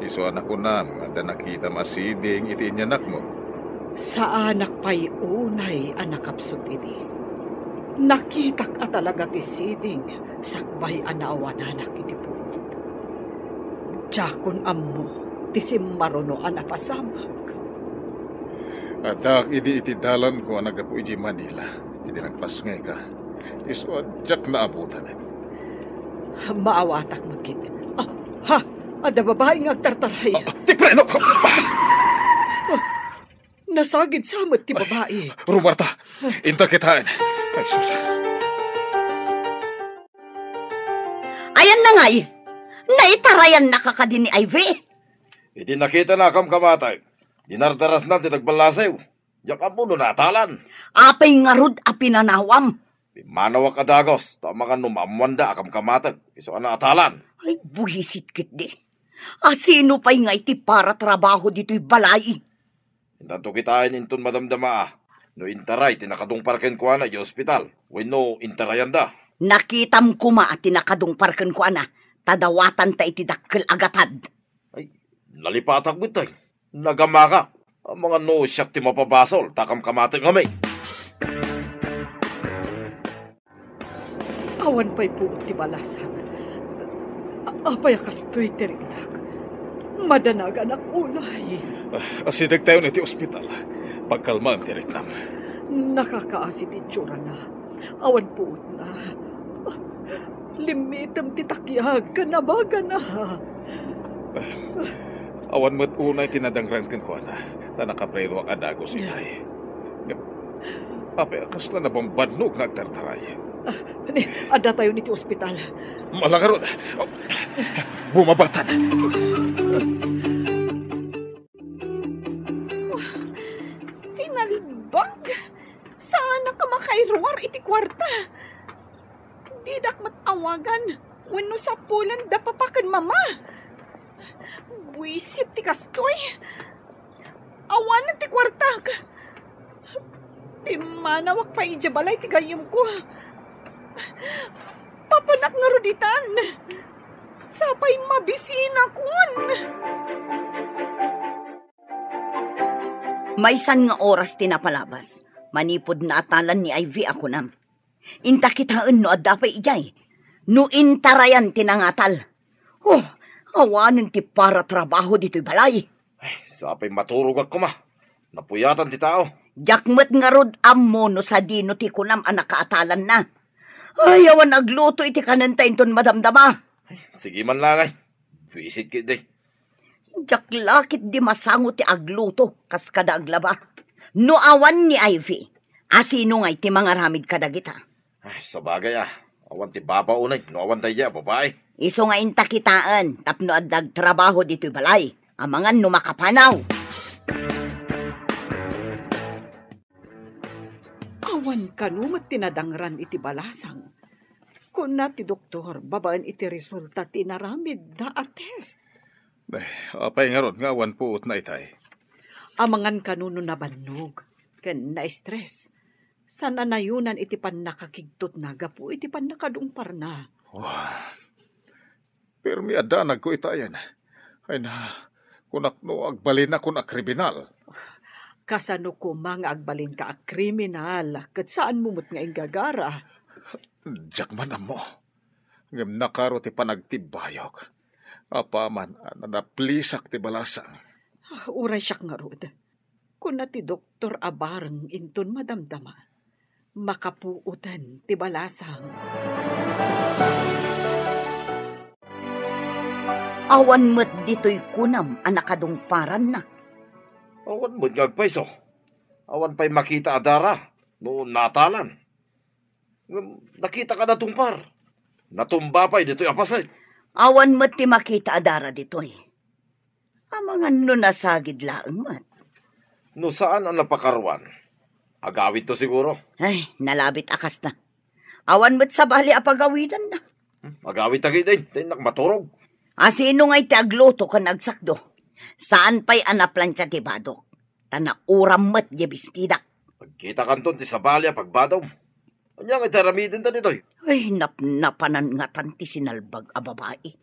Isu a nakunam nga adda nakitam a siding iti inyanakmo. Saanak pay unay a nakapsut idi. Nakitak a talaga ti siding sakbay a naawananak iti puot. Diakon ammo ti simmaruno a napasamak. Addaak idi iti dalanko a naggapu idiay Manila idi nagpasngayka. Isu a diak naabutanen. Maawatak met ketdi. Ah, ha! Adda babai nga agtartaray. Ah, ah, ti prenok! Ah, nasagid sa met ti babai. Rumarta, inta kitaen. Ay, sus. Ayanna ngay, naitarayannaka kadi ni Ivy? Idi nakitana a kamkamateg, dinardarasna ti nagballasew. Diak ammo no naatalan. Apay ngarud a pinanawam? Pimmanawak a dagos, ta amangan no maammoanda a kamkamateg, isu a naatalan. Ay, buisit ketdi. Asino pay ngay ti paratrabaho ditoy balay? Intanto kitaen inton madamdama a no intaray ti nakadungpar kenkuana idiay ospital wenno intarayanda. Nakitam koma ti nakadungpar kenkuana, ta dawatanta iti dakkel a gatad. Ay, nalipatak met, ay. Nagamaka. Amangan no siak ti mapabasol, ta kamkamaten ngamin. Awan pay puot ti balasang. A-, apay a kastoy ti riknak? Madanaganak unay. Ah, asidegtayon iti ospital. Pagkalmaem ti riknam. Nakakaasi ti itsurana. Awan puotna. Limmitem ti takiag ken abagana. Awan met unay ti nadangran kenkuana, ta nakaprenuak a dagus itay. Ngem, apay a kasla nabambannog nga agtartaray? Ah, ni, addatayon iti ospital. Mala ngarud. Bumabatan. Sinalbag! Saanak a makairuar iti kuarta. Didak met awagan wenno sapulen da papa ken mama. Buisit ti kastoy. Awanen ti kuartak. Pimmanawak pay idiay balay ti gayyemko. Papanak ngarud itan. Sapay mabisinakon. Maysan nga oras ti napalabas, manipud naatalan ni Ivy a kunam. Inta kitaen no adda pay idiay, no intarayan ti nangatal. Oh, awanen ti para trabaho ditoy balay. Ay, sapay maturogak koma. Napuyatan ti tao. Diak met ngarud ammo no sadino ti kunam a nakaatalanna. Ay, awan agluto iti kanenta inton madamdama. Ay, sige man lang ay. Buisit ketdi. Diak la ketdi masango ti agluto kas kada aglaba. No awan ni Ivy, asino ngay ti mangaramid kadagita? Ay, sabagay a, awan ti baba unay no awan daydiay a babai. Isu nga inta kitaen tapno adda agtrabaho ditoy balay. Amangan no makapanaw. Awan kano met ti nadangran iti balasang. Kuna ti doktor, babaen iti resulta ti inaramidda a test. Eh, apay ngarud nga awan puotna itay? Amangan kano no nabannog ken na-stress. Saan a nayonan iti pannakakigtotna gapu iti pannakadungparna. Wah, permi a danagko itayen. Ay na, kunak no agbalinakon a kriminal. Kasano koma nga agbalinka a kriminal ket saanmo met nga inggagara? Diak man ammo. Ngem nakaro ti panagtibbayok. Apaman a nanaplisak ti balasang. Ah, uray siak ngarud. Kuna ti doktor a bareng inton madamdama, makapuoten ti balasang. Awan met ditoy kunam a nakadungparanna. Awan met nga agpayso. Awan pay makita a dara no natalan. Ngem nakitaka a natungpar. Natumba pay ditoy a paset. Awan met ti makita a dara ditoy. Amangan no nasagid laeng met. No saan a napakaruan, agawidto siguro. Ay, nalabit a kasta. Awan met sabali a pagawidanna. Hmm, agawidta ketdin, ta innak maturog. Asino ngay ti agluto ken agsakdo? Saan pay a naplantia ti badok, ta nauram met diay bestidak. Agkitakanton ti sabali a pagbadom. Ania nga iti aramidenda ditoy? Ay, napnapanan ngatan ti sinalbag a babai.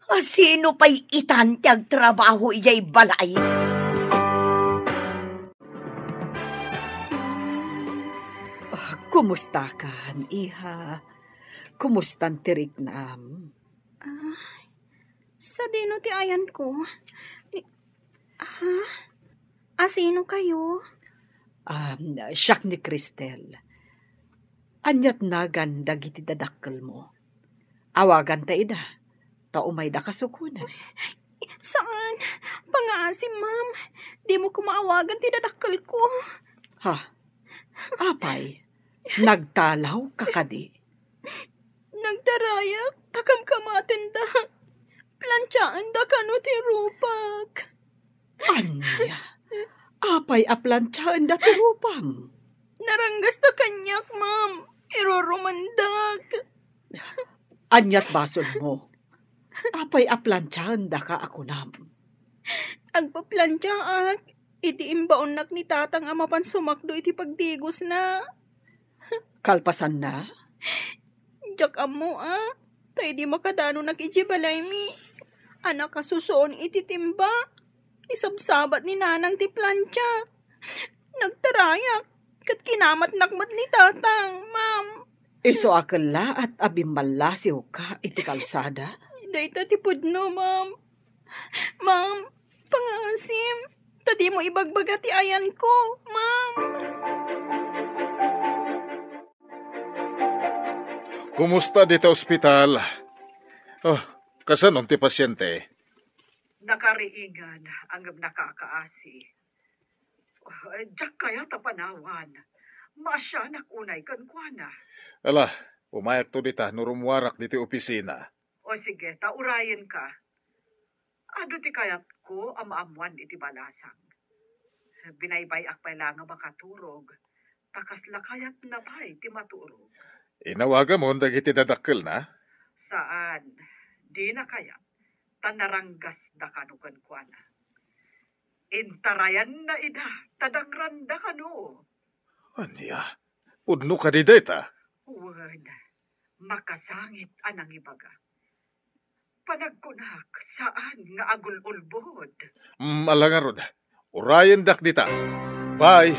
Asino pay itan ti agtrabaho idiay balay? Ah, kumustakan, iha? Kumustan ti riknam? Ay, sadino ti ayanko? Ni-, ah, asino kayo? Ah, siak ni Cristel. Aniat nagan dagiti dadakkelmo? Awaganta ida, ta umayda kasukonan. Saan? Pangaasim, ma'am. Dimo koma awagan ti dadakkelko. Ha? Apay, nagtalawka kadi? Nagtarayak ta kamkamatenda. Plantiaenda kano ti rupak. Ania? Apay a plantiaenda ti rupam? Naranggasta kaniak, ma'am. Irurumandak. Aniat basolmo? Apay a plantiaendaka a kunam? Agpaplantiaak iti imbaonnak ni tatang a mapan sumakdo iti pagdigosna. Kalpasanna? Diak ammo a. Ta idi makadanonak idiay balaymi, a nakasusuon iti timba, isabsabat ni nanang ti plancha. Nagtarayak, ket kinamatnak met ni tatang, ma'am. Isu a kellaat a bimmallasiwka iti kalsada? Dayta ti pudno, ma'am. Ma'am, pangaasim, ta dimo ibagbaga ti ayanko, ma'am. Kumusta dita ospital? Oh, kasano ti pasiente? Nakariingan, ngem nakakaasi. Oh, diak kayat a panawan. Maasianak unay kenkuana. Ala, umayakto dita no rummuarak ditoy opisina. O sige, ta urayenka. Adu ti kayatko a maammoan iti balasang. Binaybay-ak pay la nga makaturog, ta kasla kayatna pay ti maturog. Inawagamon dagiti dadakkelna? Saan, dina kayat, ta naranggasda kano kenkuana. Intarayanna ida, ta dangranda kano. Ania? Pudno kadi dayta? Wen, makasangit a nangibaga. Panagkunak, saan nga agul-ulbod. Mm, ala ngarud. Urayendak dita. Bye.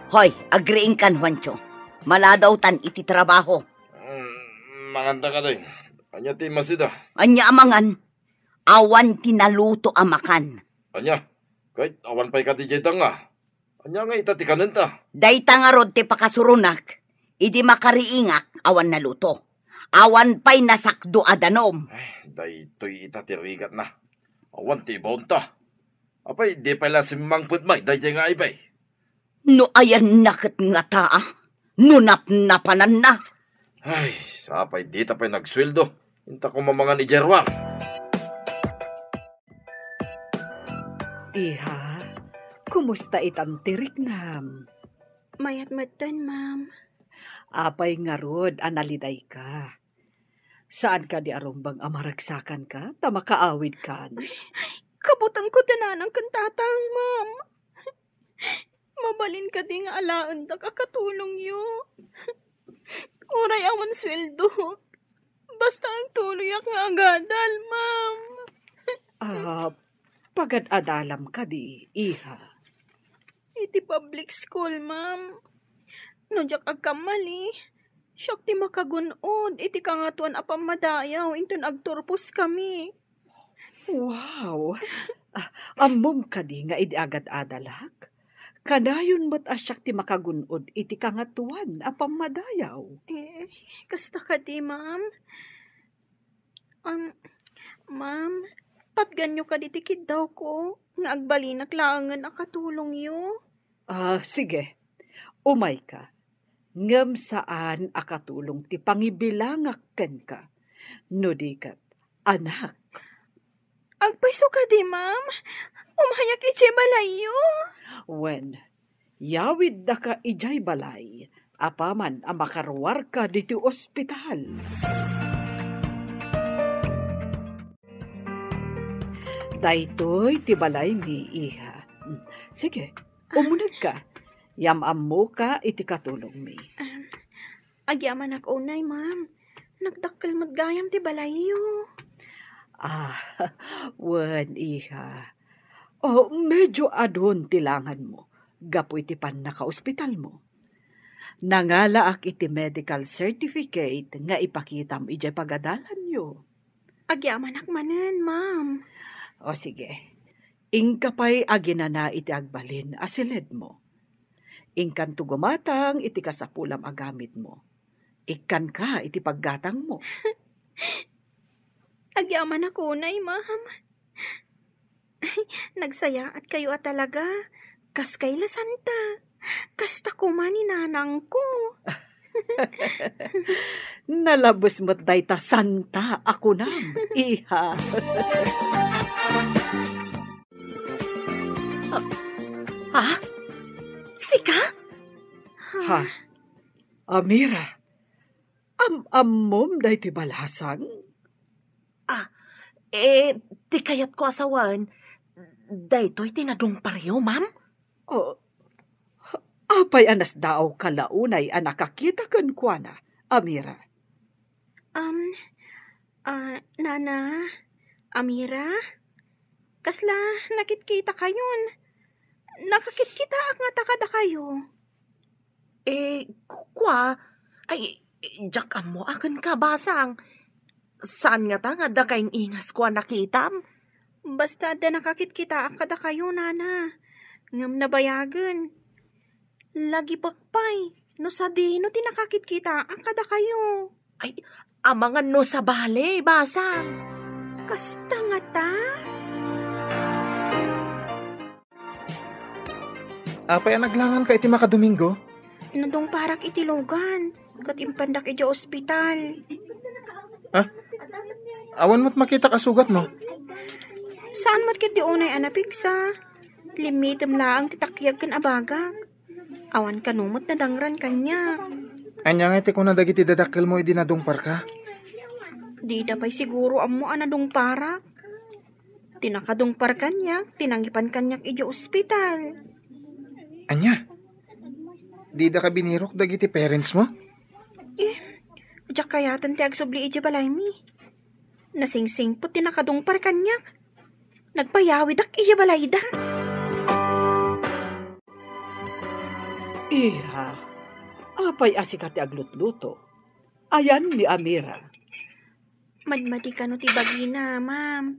Hoy, agriingkan, Juancho. Maladawtan iti trabaho. Mm, manganta kadi. Ania ti masida? Ania a mangan? Awan ti naluto a makan. Ania? Ket awan pay kadi diay danga. Ania nga ita ti kanenta? Dayta ngarud ti pakasuronak. Idi makariingak, awan naluto. Awan pay nasakdo a danom. Ay, daytoy ita ti rigatna. Awan ti ibaonta. Apay, di pay la simmangpet may daydiay nga aybe? No ayanna ket ngata, a? No napnapananna? Ay, sapay dita pay nagsueldo. Inta ko mamangan idiay ruar. Iha, kumusta itan ti riknam? Mayat metten, ma'am. Apay ngarud a nalidayka? Saan kadi a rumbeng a maragsakanka ta makaawidkan? Kabutengko ti nanang ken tatang, ma'am. Mabalin kadi nga alaendak a katulongyo? Uray awan sueldok, basta agtuloyak nga agadal, ma'am. Ah, pagad-adalam kadi, iha? Iti public school, ma'am. No diak agkammali, siak ti makagun-od iti Kangatoan a Pammadayaw inton agturposkami. Wow! Ah, ammom kadi nga idi agad-adalak, kanayon met a siak ti makagun-od iti Kangatoan a Pammadayaw? Eh, kasta kadi, ma'am. Um, ma'am, patganyo kadi ti kiddawko nga agbalinak laengen a katulongyo? Ah, sige. Umayka. Ngem saan a katulong ti pangibilangak kenka. No di ket, anak. Agpayso kadi, ma'am? Umayak idiay balayyo. Wen, yawiddaka idiay balay apaman a makaruarka ditoy ospital. Daytoy ti balaymi, iha. Sige, umunegka. Yam-ammoka iti katulongmi. Agyamanak unay, ma'am. Nagdakkel met gayam ti balayyo. Ah, wen, iha. Oh, medyo adun ti langanmo gapu iti pannakaospitalmo. Nangalaak iti medical certificate nga ipakitam idiay pagadalanyo. Agyamanak manen, ma'am. O sige. Inka pay aginana iti agbalin a siledmo. Inkanto gumatang iti kasapulam a gamitmo. Ikkanka iti paggatangmo. Agyamanak unay, ma'am. Nagsayaatkayo a talaga. Kas kay la santa. Kasta koma ni nanangko. Nalabes met dayta santa a kunam, iha. Ha? Sika? Ha? Amira, am-ammom daytoy balasang? Ah, eh, ti kayatko a sawen, daytoy ti nadungparyo, ma'am? Oh, ha-, Apay a nasdaawka la unay a nakakita kenkuana, Amira? Um, ah, Nana, Amira, kasla nakitkitakayon? Nakakitkitaak ngata kadakayo. Eh, ku-, kua, ay, diak ammo a kenka, Basang. Saan ngata nga adda kaing-ingasko a nakitam? Basta adda nakakitkitaak kadakayo, Nana. Ngem nabayagen. Lagipek pay no sadino ti nakakitkitaak kadakayo. Ay, amangan no sabali, Basang. Kasta ngata? Apay a naglanganka iti makadomingo? Nadungparak iti lugan, ket impandak idiay ospital. Ah? Awan met makitak a sugatmo? Saan met ketdi unay a napigsa. Limmitem laeng ti takyag ken abagak. Awan kano met nadangran kaniak. Ania ngay ti kuna dagiti dadakkelmo idi nadungparka? Dida pay siguro ammo a nadungparak. Ti nakadungpar kaniak, ti nangipan kaniak idiay ospital. Ania? Didaka binirok dagiti parentsmo? Eh, diak kayaten ti agsubli idiay balaymi. Nasingsingpet ti nakadungpar kaniak. Nagpayawidak idiay balayda. Iha, apay a sika ti aglutluto? Ayan ni Amira. Madmadi kano ti bagina, ma'am.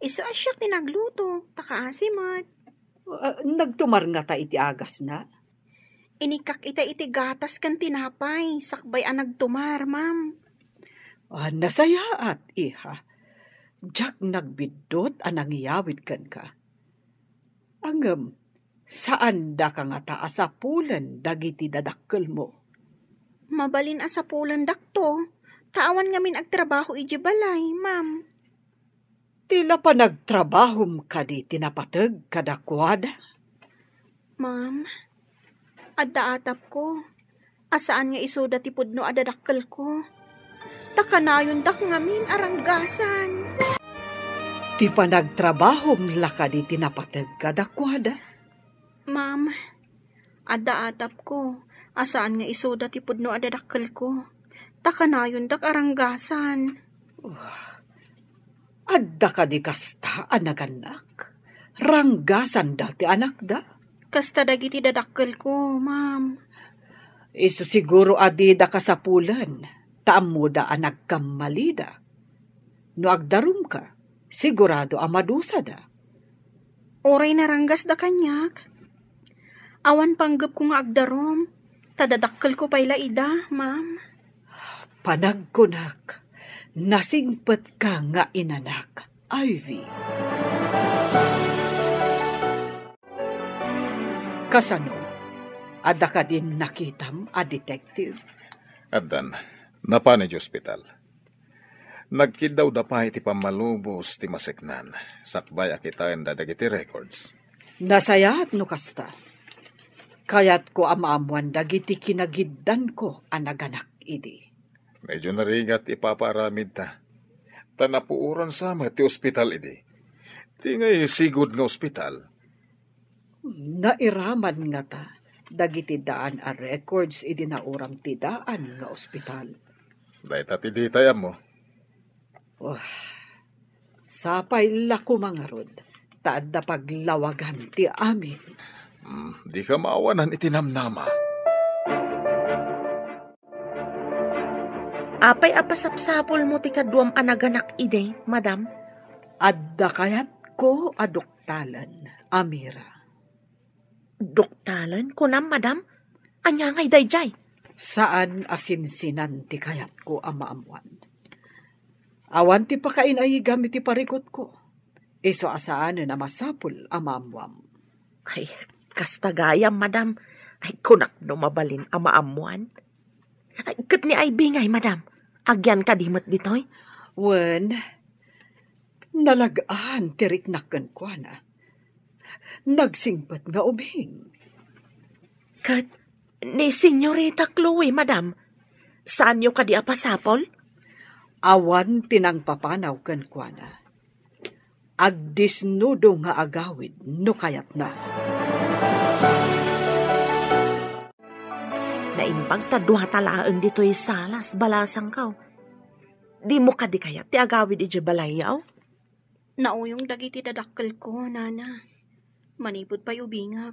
Isu a siak ti nagluto, ta kaasi met. Ah, nagtumar ngata iti agasna? Inikkak ita iti gatas ken tinapay, sakbay a nagtumar, ma'am. Ah, nasayaat, iha. Diak nagbiddut a nangiyawid kenka. Ngem, saandaka ngata a sapulen dagiti dadakkelmo? Mabalin a sapulendakto, ta awan ngamin agtrabaho idiay balay, ma'am. Ti la panagtrabahom kadi ti napateg kadakuada? Ma'am, adda atapko a saan nga isuda ti pudno a dadakkelko, ta kanayondak ngamin a ranggasan. Ti panagtrabahom la kadi ti napateg kadakuada? Ma'am, adda atapko a saan nga isuda ti pudno a dadakkelko, ta kanayondak a ranggasan. Adda kadi kasta a nagannak? Ranggasanda ti anakda? Kasta dagiti dadakkelko, ma'am. Isu siguro a dida kasapulen, ta ammoda a nagkammalida. No agdarumka, sigurado a madusada. Uray naranggasda kaniak, awan panggepko nga agdarum, ta dadakkelko pay la ida, ma'am. Panagkunak, nasingpetka nga inanak, Ivy. Kasano? Adda kadin nakitam a detective? Addan. Napan idiay ospital. Nagkiddawda pay iti pammalubos ti maseknan, sakbay a kitaenda dagiti records. Nasayaat no kasta. Kayatko a maammoan dagiti kinagiddanko a naganak idi. Medyo narigat ti ipapaaramidta. Ta napuoran sa met ti ospital idi. Ti ngay sigud nga ospital. Nairaman ngata dagiti daan a records idi nauram ti daan nga ospital? Dayta ti ditay ammo. Wah, sapay la koma ngarud, ta adda paglawagan ti amin. Hmm, dika maawanan iti namnama. Apay a pasapsapulmo ti kaduam a naganak idi, madam? Adda kayatko a duktalen, Amira. Duktalen, kunam, madam? Ania ngay daydiay? Saan a sinsinan ti kayatko a maammoan. Awan ti pakainaigam iti parikutko. Isu a saanen a masapul a maammoam. Ay, kasta gayam, madam. Ay, kunak no mabalin a maammoan. Ay, ket ni Ivy ngay, madam? Agyan kadi met ditoy? Wen, nalag-an ti riknak kenkuana. Nagsingpet nga ubing. Ket ni Senyorita Chloe, madam, saanyo kadi a pasapol? Awan ti nangpapanaw kenkuana. Agdisnudo nga agawid no kayatna. Naimbag ta duata laeng ditoy salas, balasangko. Dimo kadi kayat ti agawid idiay balayyo? Nauyong dagiti dadakkelko, nana. Manipud pay ubingak,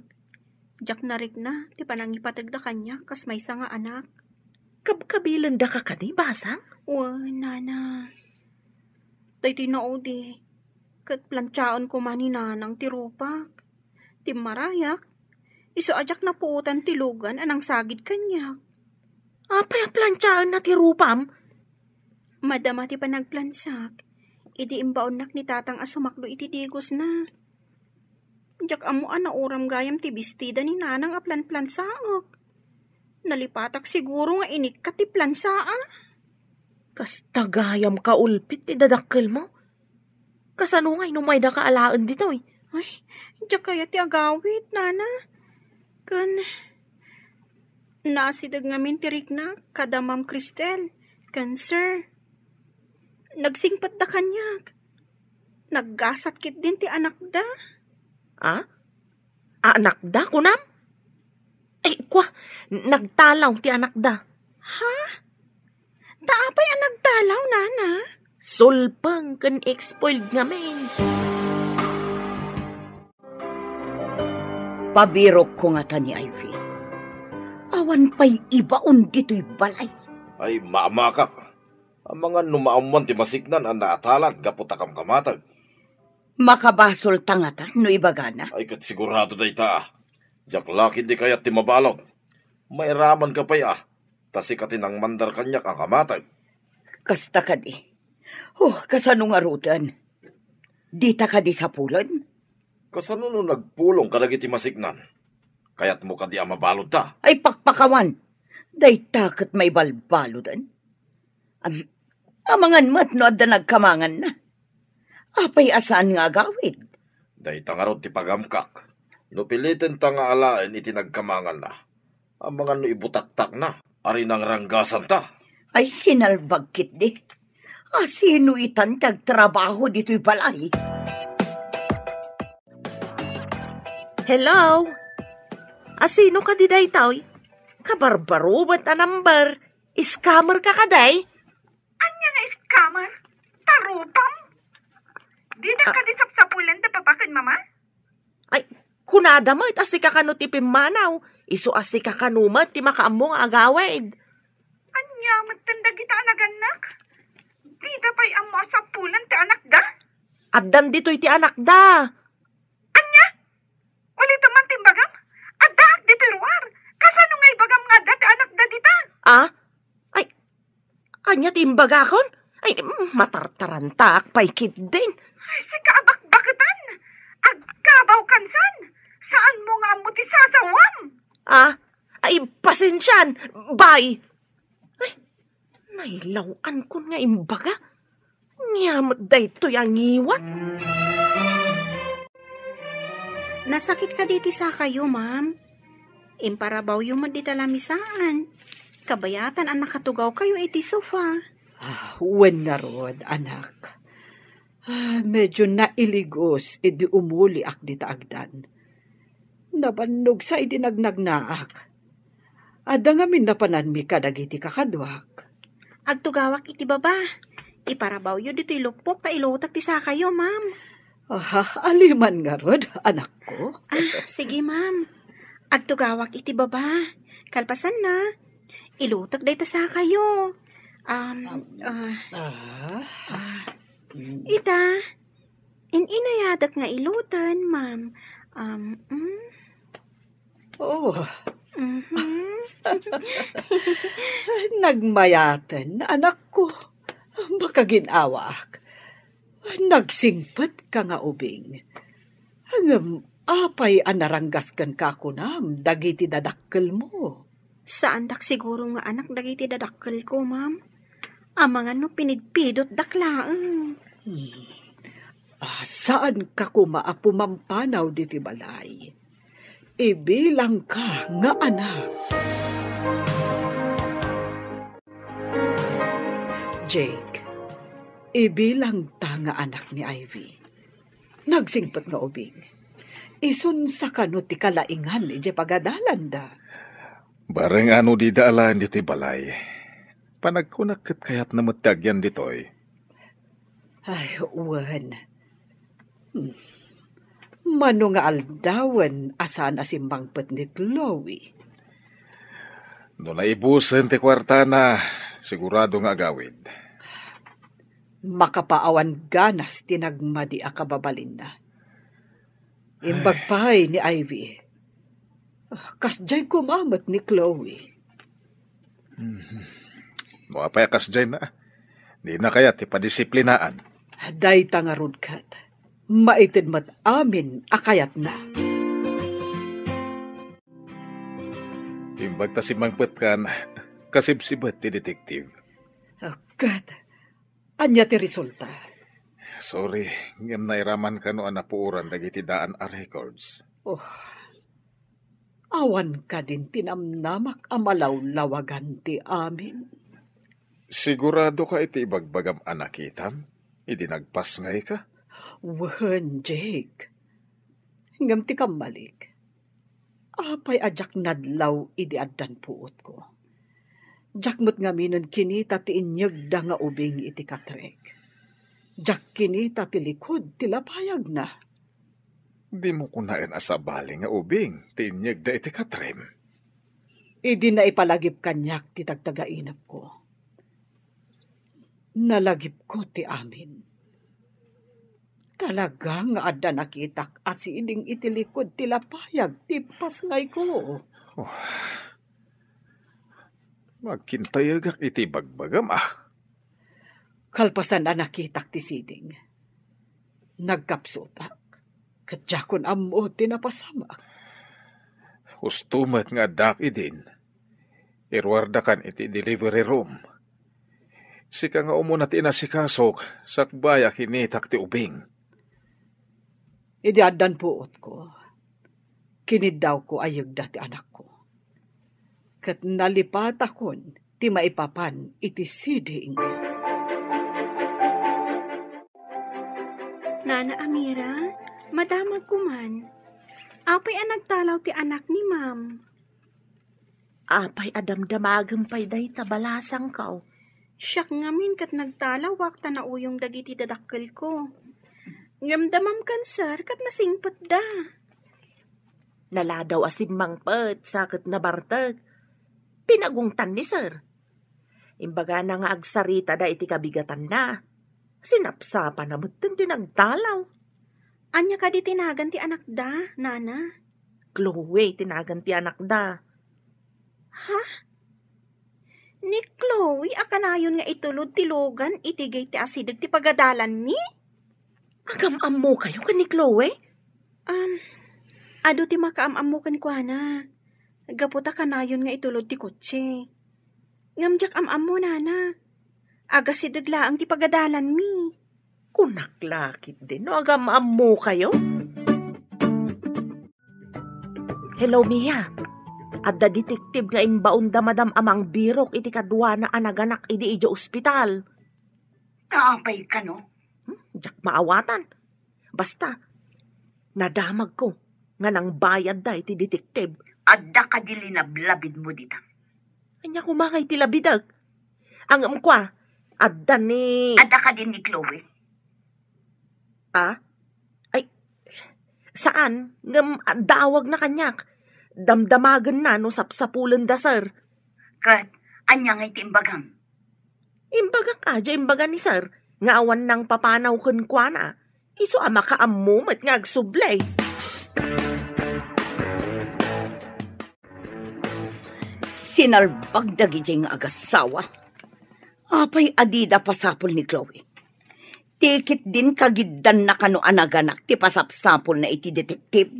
diak narikna ti panangipategda kaniak kas maysa nga anak. Kabkabilendaka kadi, basang? Wen, nana. Daytoy naudi, ket plantiaen koma ni nanang ti rupak. Timmarayak, isu a diak napuotan ti lugan a nangsagid kaniak. Apay a plantiaenna ti rupam? Madama ti panagplansak, idi imbaonnak ni tatang a sumakdo iti digosna. Diak ammo a nauram gayam ti bestida ni nanang a planplansaek. Nalipatak siguro nga inikkat ti plansaa. Kasta gayam kaulpit ti dadakkelmo. Kasano nga inumaydaka alaen ditoy? Ay, diak kayat ti agawid, nana. Ken, naasideg ngamin ti rikna kada Ma'am Cristel ken Sir. Nagsingpetda kaniak. Naggasat ketdin ti anakda. Ah? Anakda, kunam? Ay, kwa, nagtalaw ti anakda. Ha? Ta apay a nagtalaw, nana? Sulpeng ken spoiled ngamin. Pabirokko ngata ni Ivy. Awan pay ibaon ditoy balay. Ay, maamakak. Amangan no maammuan ti masiknan a naatalan gapu ta kamkamateg. Makabasolta ngata no ibagana? Ay, ket sigurado dayta. Diak la ketdi kayat ti mabalud. Mairamanka pay a, ta sika ti nangmandar kaniak a kamateg. Kasta kadi. Oh, kasano ngaruden? Dita kadi sapulen? Kasano no nagpulong kadagiti masiknan? Kayatmo kadi a mabaludta? Ay, pakpakawan! Dayta ket maibalbaluden. Am-, amangan met no adda nagkamanganna. Apay a saan nga agawid? Dayta ngarud ti pagamkak. No pilitenta nga alaen iti nagkamanganna, amangan no ibutaktakna a rinangranggasanta. Ay, sinalbag ketdi. Asino itan ti agtrabaho ditoy balay? Hello? Asino kadi daytoy? Kabarbaro met a number. Scammer ka kadi? Ania nga scammer? Ta rupam? Dida Ah. kadi sapsapulen da papa ken mama? Ay, kunada met a sika kano ti pimmanaw, isu a sika kano met ti makaammo nga agawid. Ania metten dagita a nagannak? Dida pay ammo a sapulen ti anakda? Addan ditoy ti anakda. Ania? Ulitem man ti imbagam? Addaak ditoy ruar. Kasano nga ibagam nga adda ti anakda dita? Ah? Ay, ania ti imbagakon? Ay, mm, matartarantaak pay ketdin. Ay, sika a bakbaketan! Agkabaw kansan! Saanmo nga ammo ti sasawam! Ah? Ay, pasensian! Bye! Ay, nailaw-ankon nga imbaga. Ania met daytoy a ngiwat? Nasakit kadi ti sakayo, ma'am? Imparabawyo met dita lamisaan. Kabayatan a nakatugawkayo iti sofa. Ah, wen ngarud, anak. Ah, medyo nailigos idi umuliak dita agdan. Nabannog sa idi nagnagnaak. Adda ngamin napananmi kadagiti kakaduak. Agtugawak iti baba. Iparabawyo ditoy lupok ta ilutek ti sakayo, ma'am. Ah, aliman ngarud, anakko. Ah, sige, ma'am. Agtugawak iti baba. Kalpasanna, ilutek dayta sakayo. Um, ah, Ah, ah, mm. Ita, in-inayadak nga iluten, ma'am. Um, mm. Oh. Mhm. Nagmayaten, anakko. Makagin-awaak. Nagsingpet ka nga ubing. Ngem apay a naranggas kenka kunam dagiti dadakkelmo? Saandak siguro nga anak dagiti dadakkelko, ma'am. Amangan no pinidpidotdak laeng. Hmm. Ah, saanka koma a pumampanaw diti balay. Ibilangka nga anak. Jake, ibilangta nga anak ni Ivy. Nagsingpet nga ubing. Isunsa kano ti kalaingan idiay pagadalanda? Bareng no dida alaen ditoy balay, panagkunak ket kayatna met ti agyan ditoy. Ay, wen. Hmm. Mano nga aldawen a saan a simmangpet ni Chloe? No naibusen ti kuartana, sigurado nga agawid. Makapaawan ganas ti nagmadi a kababalinna. Imbag pay ni Ivy. Ah, kasdiay koma met ni Chloe. Mhm. No apay a kasdiay na, dina kayat ti padisiplinaan. Dayta ngarud ket, maited met amin a kayatna. Imbag ta simmangpetkan, kasibsibet ti detective. Ah, ket, ania ti resulta? Sorry, ngem nairaman kano a napuoran dagiti daan a records. Oh, awan kadin ti namnamak a malawlawagan ti amin? Sigurado ka iti ibagbagam a nakitam idi nagpasngayka? Wen, Jake. Ngem ti kammalik, apay a diak nadlaw idi addan puotko? Diak met ngaminen kinita ti inyegda nga ubing iti katrek. Diak kinita ti likud ti lapayagna. Dimo kunaen a sabali nga ubing ti inyegda iti katrem? Idi naipalagip kaniak ti tagtagainepko, nalagipko ti amin. Talaga nga adda nakitak a siding iti likud ti lapayag ti pasngayko. Oh. Agkintayegak iti bagbagam, ah. Kalpasan a nakitak ti siding, nagkapsutak, ket diakon ammo ti napasamak. Husto met nga addaak idin. Iruardakan iti delivery room. Sika nga umuna ti inasikasok, sakbay a kinitak ti ubing. Idi addan puotko, kiniddawko a yegda ti anakko. Ket nalipatakon ti maipapan iti siding. Nana Amira, madamagko man. Apay a nagtalaw ti anak ni Ma'am? Apay a damdamagem pay dayta balasangko? Siak ngamin ket nagtalawak ta nauyong dagiti dadakkelko. Ngem da Ma'am Cancer ket nasingpetda. Naladaw a simmangpet sa ket nabartek. Pinagungtan ni Sir. Imbagana nga agsaritada iti kabigatanna. Sinapsapana metten ti nagtalaw. Ania kadi ti nagan ti anakda, Nana? Chloe ti nagan ti anakda. Ha? Ni Chloe a kanayon nga itulod ti lugan iti gay ti asideg ti pagadalanmi? Agam-ammokayo ken ni Chloe? Um, adu ti makaam-ammo kenkuana. Gapu ta kanayon nga itulod ti kotse. Ngem diak am-ammo, Nana. Agasideg laeng ti pagadalanmi. Kunak la ketdin no agam-ammokayo. Hello, Mia. Adda detective nga imbaon da Madam a mangbirok iti kaduana a naganak idi idiay ospital. Apay kano? Hmm, diak maawatan. Basta, nadamagko nga nangbayadda iti detective. Adda kadi linablabidmo dita? Ania koma nga iti labidek? Ngem kua, adda ni... Adda kadi ni Chloe? Ah? Ay, saan, ngem adda awagna kaniak. Damdamagenna no sapsapulenda, sir. Ket, ania nga iti imbagam? Imbagak a, diay imbaga ni Sir, nga awan nangpapanaw kenkuana. Isu a makaammo met nga agsubli. Sinalbag dagiti nga agasawa. Apay a dida pasapul ni Chloe? Ti ketdin kagiddanna kano a naganak ti pasapsapulna iti detective?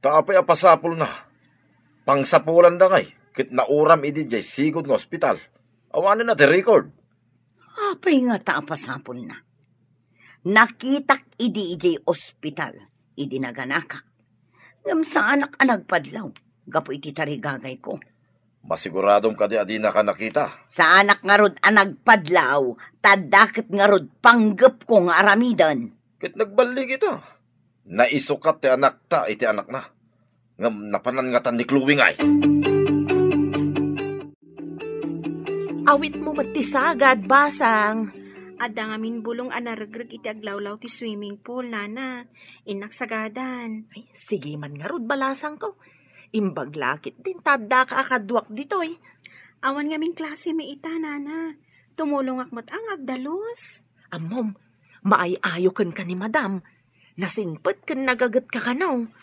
Ta apay a pasapulna? Pangsapulanda ngay, ket nauram idi diay sigud nga ospital. Awanen a ti record. Apay ngata a pasapulna? Nakitak idi idiay ospital, idi naganakak. Ngem saanak a nagpadlaw, gapu iti tarigagayko. Masiguradom kadi a dinaka nakita? Saanak ngarud a nagpadlaw, ta adda ket ngarud panggepko nga aramiden. Ket nagballigita. Naisukat ti anakta iti anakna. Ngem napanan ngatan ni Chloe ngay? Awitmo met ti sagad, basang. Adda ngamin bulong a naregreg iti aglawlaw ti swimming pool, nana. Innak sagadan. Ay, sige man ngarud, balasangko. Imbag la ketdin ta addaka a kaduak ditoy. Awan ngamin klase met ita, nana. Tumulongak met nga agdalus. Ammom, maay-ayo kenka ni madam. Nasingpet ken nagagetka kano.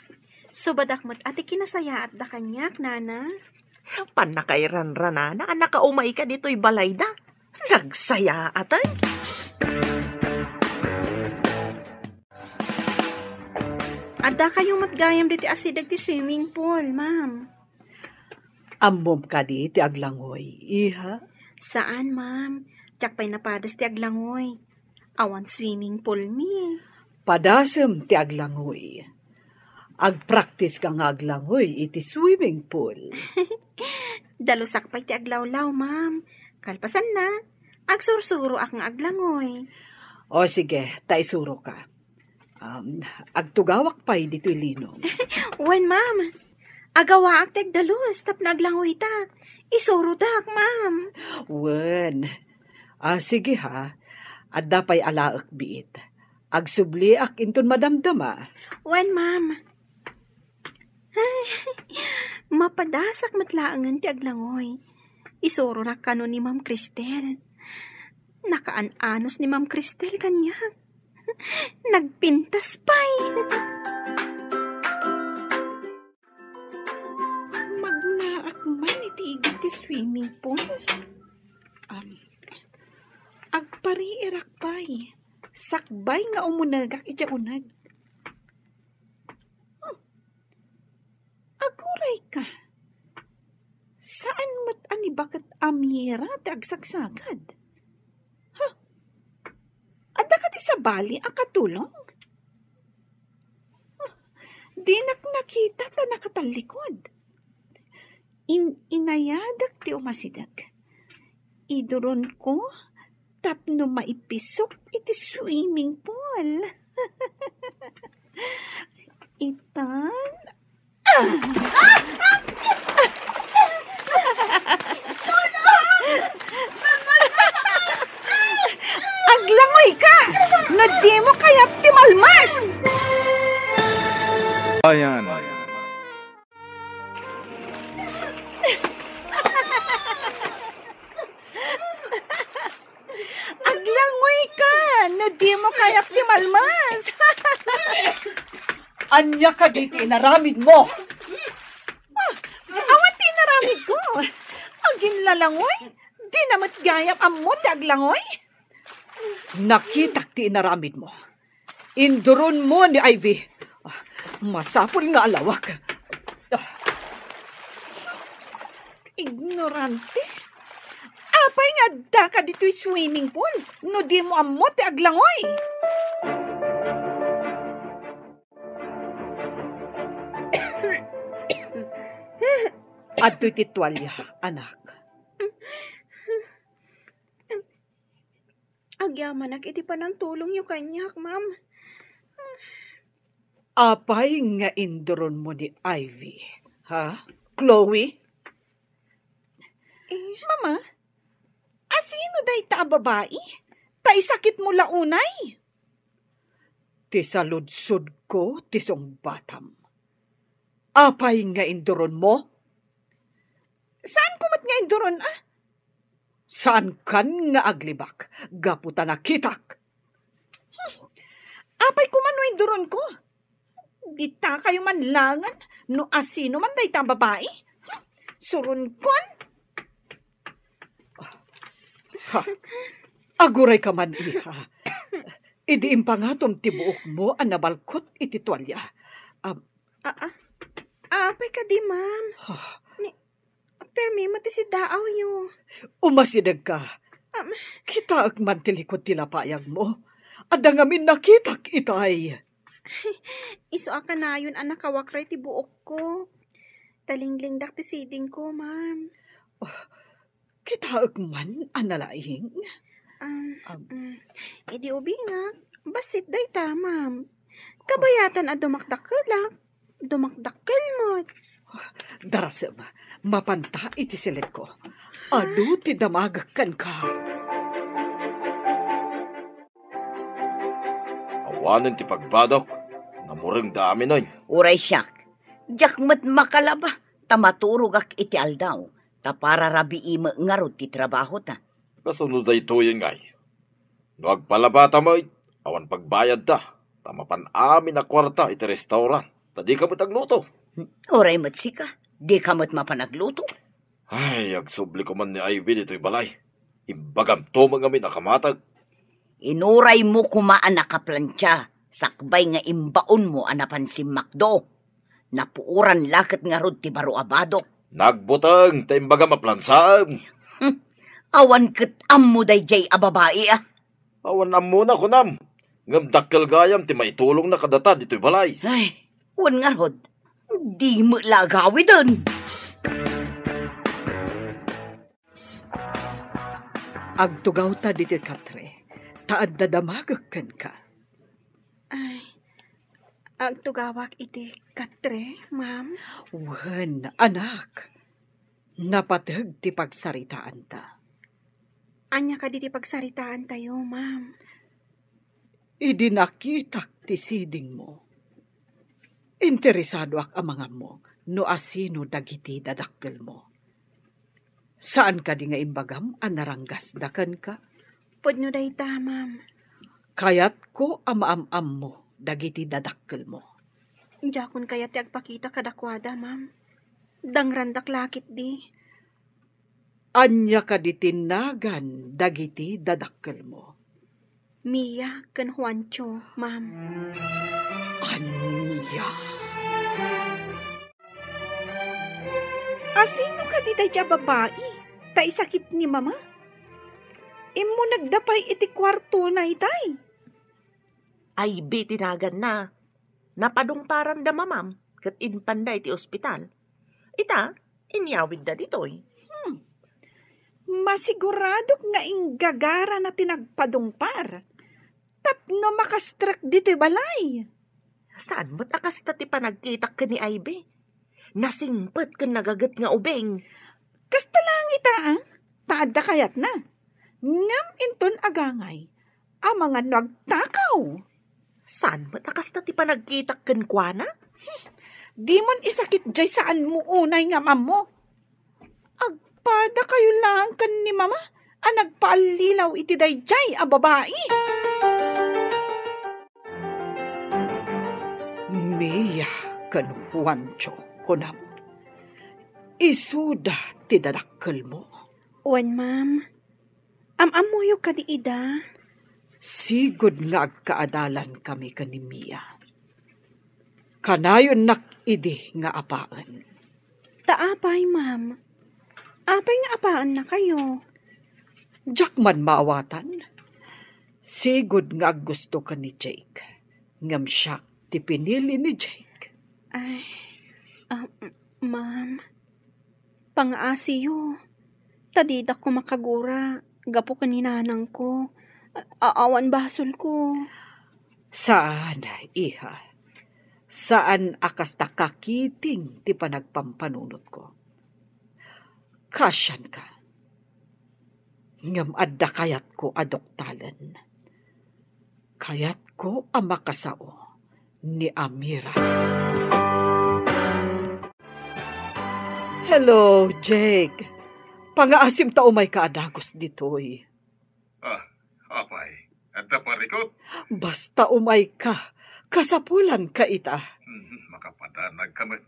Subadak met a ti kinasayaatda kaniak, nana. Pannakairanranana a nakaumayka ditoy balayda. Nagsayaat, ay. Addakayo met gayam ditoy asideg ti swimming pool, ma'am. Ammom kadi ti aglangoy, iha? Saan, ma'am. Diak pay napadas ti aglangoy. Awan swimming pool mi. Padasem ti aglangoy. Agpraktiska nga aglangoy iti swimming pool. Dalusak pay ti aglawlaw, ma'am. Kalpasanna, agsursuroak nga aglangoy. O sige, ta isuroka. Um, agtugawak pay ditoy linom. Wen, ma'am. Agawaak ti agdalus tapno aglangoytak. Isurotak, ma'am. Wen. Ah, sige ha. Adda pay alaek biit. Agsubliak inton madamdama. Wen, ma'am. Ay, mapadasak met laengen ti aglangoy. Isuronak kano ni Ma'am Cristel. Nakaan-anos ni Ma'am Cristel kaniak. Nagpintas pay. Magnaak man iti igid ti swimming pool. Am, agpariirak pay. Sakbay nga umunegak idiay uneg. Hmm. Agurayka. Saan met a ni baket a mira ti agsagsagad? Ha? Adda kadi sabali a katulong? Huh. Dinak nakita ta nakatallikod. In-inayadak ti umasideg. Iduronko tapno maipisok iti swimming pool. Itan. Ah! Aglangoy ka! No dimo kayat ti malmas! Ayan. Aglangoy ka, no dimo kayat ti malmas. Ania kadi ti inaramidmo? Ah, awan ti inaramidko. Aginlalangoy, dina met gayam ammo ti aglangoy. Nakitak ti inaramidmo. Induronmo ni Ivy. Ah, masapul nga alawak. Ah. Ignorante. Apay nga addaka ditoy swimming pool no dimo ammo ti aglangoy? Adtoy ti tualya, anak. Agyamanak iti panangtulongyo kaniak, ma'am. Apay nga induronmo ni Ivy, ha? Chloe? Eh. Mama, asino dayta a babai? Ta isakitmo la unay? Ti saludsodko ti sungbatam. Apay nga induronmo? Saanko met nga induron, a? Saankan nga aglibak gapu ta nakitak. Hmm. Apay koma no induronko? Ditakayo man laengen no asino man dayta a babai. Hmm. Suronkon. Ha? Agurayka man, iha. Idi impangatom ti buokmo a nabalkot iti tualya. Am- A, a, apay kadi, ma'am? Ha? Ni, permi met ti siddaawyo. Umasidegka. Am- Kitaek man ti likud ti lapayagmo. Adda ngamin nakitak itay. Isu a kanayon a nakawakray ti buokko. Talinglingdak ti sidingko, ma'am. Oh, kitaek man a nalaing. Um, um, mm, idi ubingak, bassit dayta, ma'am. Kabayatan a dumakdakkelak, dumakdakkel met. Darasem, mapanta iti siledko. Adu ti damagek kenka. Awanen ti pagbadok, namurengda amin. Uray siak, diak met makalaba, ta maturogak iti aldaw, ta para rabii met ngarud ti trabahota. Kasano daytoyen ngay? No agpalabata met, awan pagbayadta, ta mapan amin a kuarta iti restaurant, ta dika met agluto. Uray met sika, dika met mapan agluto. Ay, agsubli koman ni Ivy ditoy balay. Imbagamto met ngamin a kamateg. Inuraymo koma a nakaplansia, sakbay nga imbaonmo a napan simmakdo. Napuoran la ket ngarud ti baro a badok. Nagbuteng ta imbagam a plansaem. Hmm. Awan ket ammo daydiay a babai, a. Awan ammona, kunam. Ngem dakkel gayam ti maitulongna kadata ditoy balay. Ay, wen ngarud, di met la agawiden. Agtugawta ditoy katre, ta adda damagek kenka. Ay, agtugawak iti katre, ma'am? Wen, anak. Napateg ti pagsaritaanta. Ania kadi ti pagsaritaantayo, ma'am? Idi nakitak ti sidingmo, interesadoak a mangammo no asino dagiti dadakkelmo. Saan kadi nga imbagam a naranggasda kenka? Pudno dayta, ma'am. Kayatko a maam-ammo dagiti dadakkelmo. Diakon kayat ti agpakita kadakuada, ma'am. Dangrandak la ketdi. Ania kadi ti nagan dagiti dadakkelmo? Mia ken Juancho, ma'am. Ania? Asino kadi daydiay a babai ta isakit ni Mama? Immunegda pay iti kuartona itay. Ivy ti naganna. Napadungparan da Mamam ket impanda iti ospital. Ita, inyawidda ditoy. Hmm. Masiguradok nga inggagarana ti nagpadungpar tapno makastrek ditoy balay. Saan met a kasta ti panagkitak ken ni Ivy? Nasingpet ken nagaget nga ubing. Kasta laeng ita, a? Ta adda kayatna. Ngem inton agangay, amangan no agtakaw. Saan met a kasta ti panagkitak kenkuana? Dimon isakit jay saanmo unay nga ammo. Agpadakayo laeng ken ni Mama a nagpaallilaw iti daydiay a babai. Mia ken Juancho, kunam. Isuda ti dadakkelmo. Wen, ma'am. Am-ammoyo kadi ida? Sigud nga agkaadalankami ken ni Mia. Kanayonnak idi nga apaen. Ta apay, ma'am? Apay nga apaennakayo? Diak man maawatan. Sigud nga aggustoka ni Jake. Ngem siak ti pinili ni Jake. Ay, ah, m-, ma'am. Pangaasiyo, ta didak ko makagura gapu ken ni nanangko. A-, awan basolko. Saan, iha. Saan a kasta kakiting ti panagpampanunotko. Kasianka. Ngem adda kayatko a duktalen. Kayatko a makasao ni Amira. Hello, Jake. Pangaasim ta umayka a dagus ditoy. Ah, apay, adda parikut? Basta umayka, kasapulanka ita. Hmm, makapadanagka met.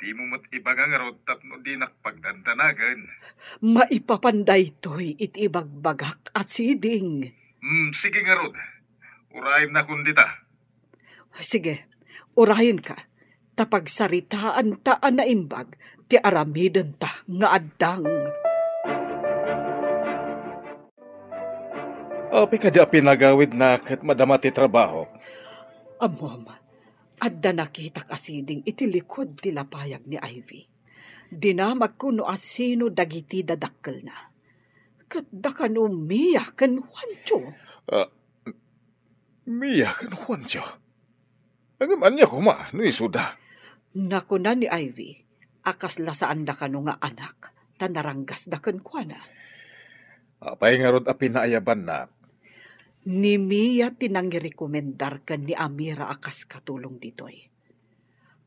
Dimo met ibaga ngarud tapno dinak pagdandanagan. Maipapan daytoy iti ibagbagak a siding. Hmm, sige ngarud. Urayennakon dita. Sige, urayenka, ta pagsaritaanta a naimbag ti aramidenta nga addang. Apay kadi a pinagawidna ket madama ti trabaho? Ammom, adda nakitak a siding iti likud ti lapayag ni Ivy. Dinamagko no asino dagiti dadakkelna. Ket dakano Mia ken Juancho. Ah, Mia ken Juancho? Ngem ania koma no isuda? Nakuna ni Ivy, a kasla saanda kano nga anak, ta naranggasda kenkuana. Apay ngarud a pinaayabannak? Ni Mia ti nangirekomendar ken ni Amira a kas katulong ditoy.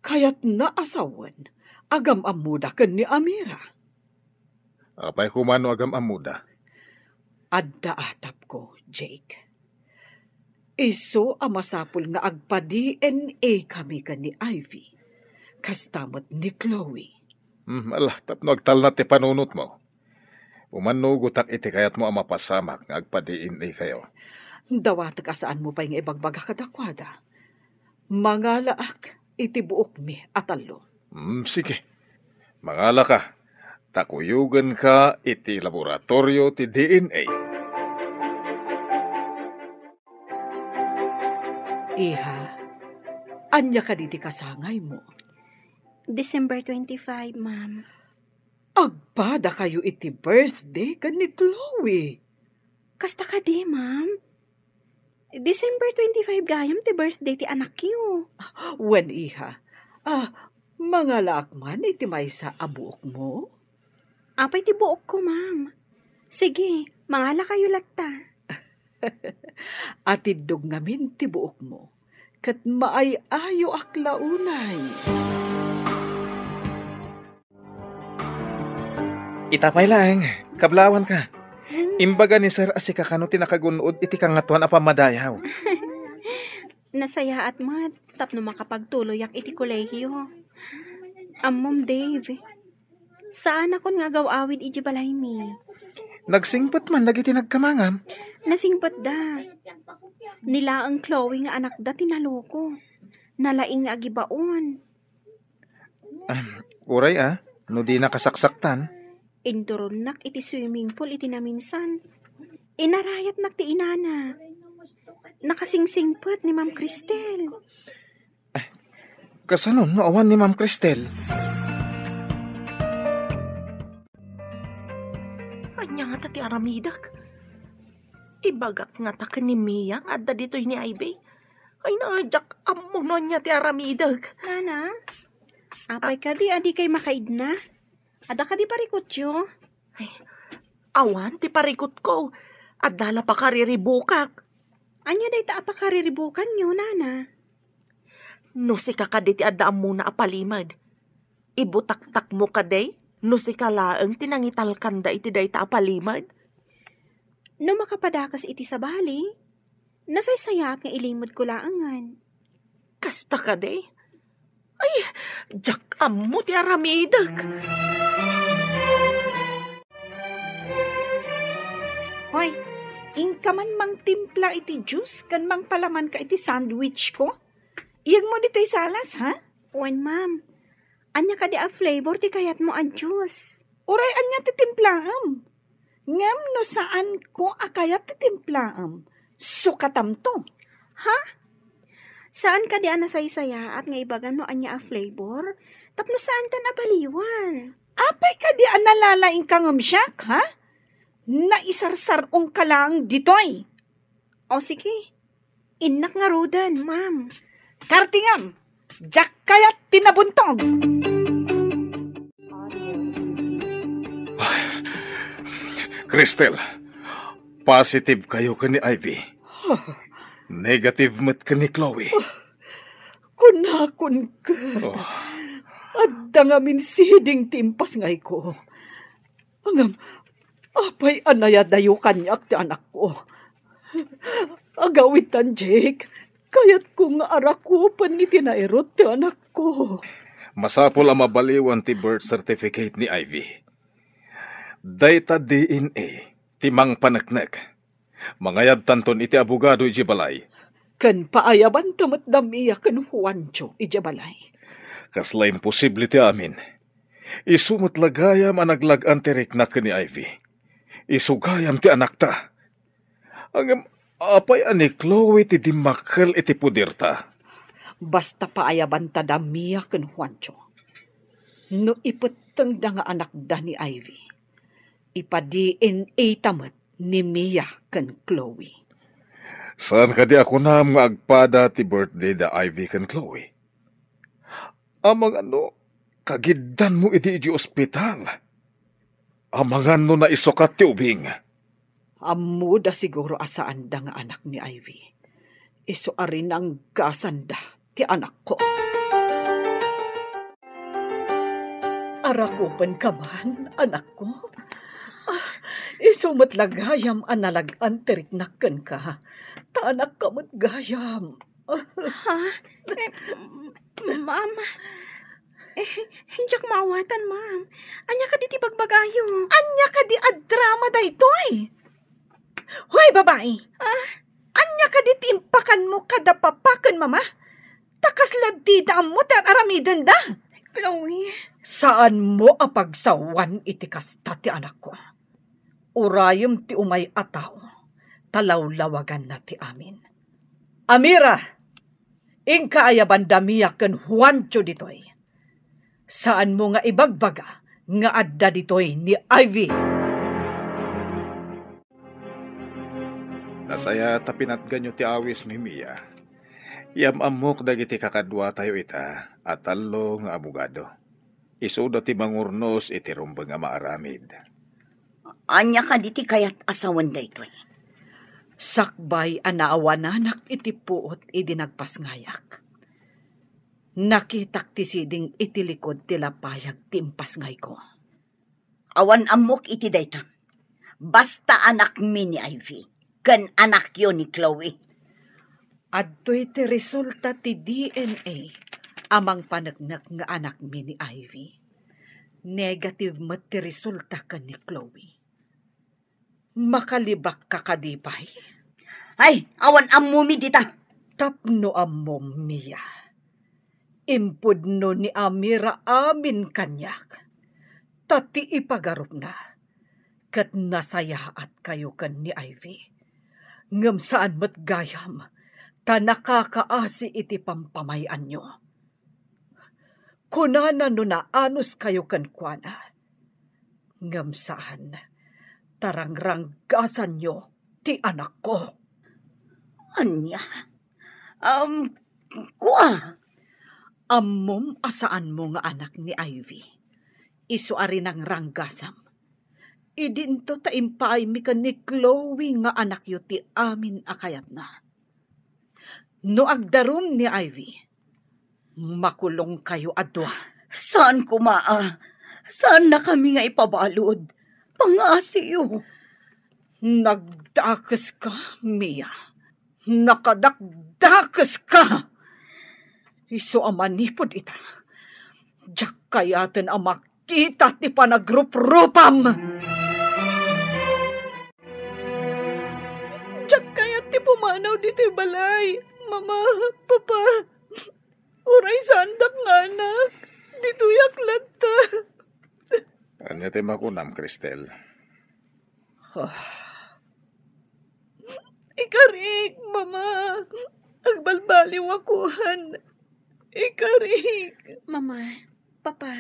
Kayatna a sawen, agam-ammoda ken ni Amira. Apay koma no agam-ammoda? Adda atapko, Jake. Isu a masapul nga agpa-D N A kami ken ni Ivy. Kasta met ni Chloe. Hmm, ala, tapno agtalna ti panunotmo. Umannugotak iti kayatmo a mapasamak nga agpa-D N A kayo. Dawatek a saanmo pay nga ibagbaga kadakuada. Mangalaak iti buokmi a tallo. Hmm, sige. Mangalaka, ta kuyogenka iti laboratorio ti D N A. Iha, ania kadi ti kasangaymo? December twenty-five, ma'am. Agpada kayo iti birthday ken ni Chloe. Kasta kadi, ma'am? December twenty-five gayam ti birthday ti anakyo. Wen, iha. Ah, mangalaak man iti maysa a buokmo? Apay ti buokko, ma'am? Sige, mangala kayo latta. Atiddog ngamin ti buokmo, ket maay-ayoak la unay. Ita pay laeng, kablawanka. Hmm. Imbaga ni Sir a sika kano ti nakagun-od iti Kangatoan a Pammadayaw. Nasayaat met tapno makapagtuloyak iti kolehiyo. Ammom, Dave, saanakon nga agaw-awid idiay balaymi. Nagsingpet man dagiti nagkamangam? Nasingpetda. Ni laeng Chloe nga anakda ti naloko. Nalaing nga agibaon. Ah, uray a, no di nakasaksaktan. Inturonnak iti swimming pool iti naminsan. Inarayatnak ti inana. Nakasingsingpet ni Ma'am Cristel. Eh, kasano no awan ni Ma'am Cristel? Ania ngata ti aramidek? Ibagak ngata ken ni Mia nga adda ditoy ni Ivy. Ay, na, diak ammo no ania ti aramidek. Nana, apay kadi a dikay makaidna? Adda kadi parikutyo? Ay, awan ti parikutko. Adda la pakariribukak. Ania dayta a pakariribukanyo, nana? No sika kadi ti adda ammona a palimed, ibutaktakmo kadi no sika laeng ti nangitalkanda iti dayta a palimed? No makapadakes iti sabali, nasaysayaat nga ilimedko laengen. Kasta kadi? Ay, diak ammo ti aramidek. Hoy, inka man mangtimpla iti juice ken mangpalamanka iti sandwich ko? Iyegmo ditoy salas, ha? Wen, ma'am. Ania kadi a flavor ti kayatmo a juice? Uray ania ti timplaem? Ngem no saanko a kayat ti timplaem, sukatamto. Ha? Saan kadi a nasaysayaat nga ibagam no ania a flavor? Tapno saantan a baliwan. Apay kadi a nalalaingka ngem siak, ha? Naisarsar-ongka laeng ditoy. O sige, innak ngaruden, ma'am. Kartingam, diak kayat ti nabuntog. Ay, Cristel, positive kayo ken ni Ivy. Negative met ken ni Chloe. Kunakon ket, oh, adda ngamin siding ti impasngayko. Ngem, apay a nayadayo kaniak ti anakko? Agawidan, Jake. Kayatko nga arakupen iti nairut ti anakko. Masapul a mabaliwan ti birth certificate ni Ivy. Dayta D N A ti mangpaneknek. Mangayabtanton iti abogado idiay balay. Ken paayabanta met da Mia ken Juancho idiay balay. Kasla imposible ti amin. Isu met la gayam a naglag-an ti rikna ken ni Ivy. Isu gayam ti anakta. Ngem apay a ni Chloe ti dimmakkel iti poderta? Basta paayabanta da Mia ken Juancho. No ipettengda nga anakda ni Ivy, ipa-D N A ta met ni Mia ken Chloe. Saan kadi a kunam nga agpada ti birthday da Ivy ken Chloe? Amangan no Kagiddanmo idi idiay ospital. Amangan no naisukat ti ubing. Ammoda siguro a saanda nga anak ni Ivy. Isu a rinanggasanda ti anakko. Arakupenka man, anakko. Ah, isu met la gayam a nalag-an ti riknak kenka. Ta anakka met gayam. Ha? Eh, m-, ma'am, eh, diak maawatan, ma'am. Ania kadi ti bagbagayo? Ania kadi a drama daytoy? Hoy, babai! Ah? Ania kadi ti impakanmo kada papa ken mama? Ta kasla dida ammo ti ar-aramidenda. Chloe. Saanmo a pagsawan iti kasta ti anakko. Urayem ti umay a tao, ta lawlawaganna ti amin. Amira, inka aya banda Mia ken Juancho ditoy. Saanmo nga ibagbaga nga adda ditoy ni Ivy. Nasayaat a pinatganyo ti awis, Mimia. Yam-ammok dagiti kakaduatayo ita a tallo nga abogado. Isuda ti mangurnos iti rumbeng a maaramid. Ania kadi ti kayat a sawen daytoy? Sakbay a naawananak iti puot idi nagpasngayak, nakitak ti siding iti likod ti lapayag ti impasngayko. Awan ammok iti dayta. Basta anakmi ni Ivy, ken anakyo ni Chloe. Adtoy ti resulta ti D N A a mangpaneknek nga anakmi ni Ivy. Negative met ti resulta ken ni Chloe. Makalibakka kadi pay? Ay, awan ammomi dita. Tapno ammom, Mia, impudno ni Amira amin kaniak. Ta ti ipagarupna, ket nasayaatkayo ken ni Ivy. Ngem saan met gayam, ta nakakaasi iti pampamay-anyo. Kunana no naanuskayo kenkuana. Ngem saan, ta rangranggasanyo ti anakko. Ania? Um, kua? Ammom a saanmo nga anak ni Ivy. Isu a rinangranggasam. Idinto ta impaaymi ken ni Chloe nga anakyo ti amin a kayatna. No agdarum ni Ivy, makulongkayo a dua. Saan koma a. Saannakami nga ipabalud. Pangngasiyo. Nagdakeska, Mia. Nakadakdakeska. Isu a manipud ita, diak kayaten a mak- kita ti panagruprupam. Diak kayat ti pumanaw ditoy balay, Mama, Papa. Uray saandak nga anak, ditoyak latta. Ania ti makunam, Cristel? Ah. Ikarik, Mama. Agbalbaliwakon. Ikarik. Mama, Papa,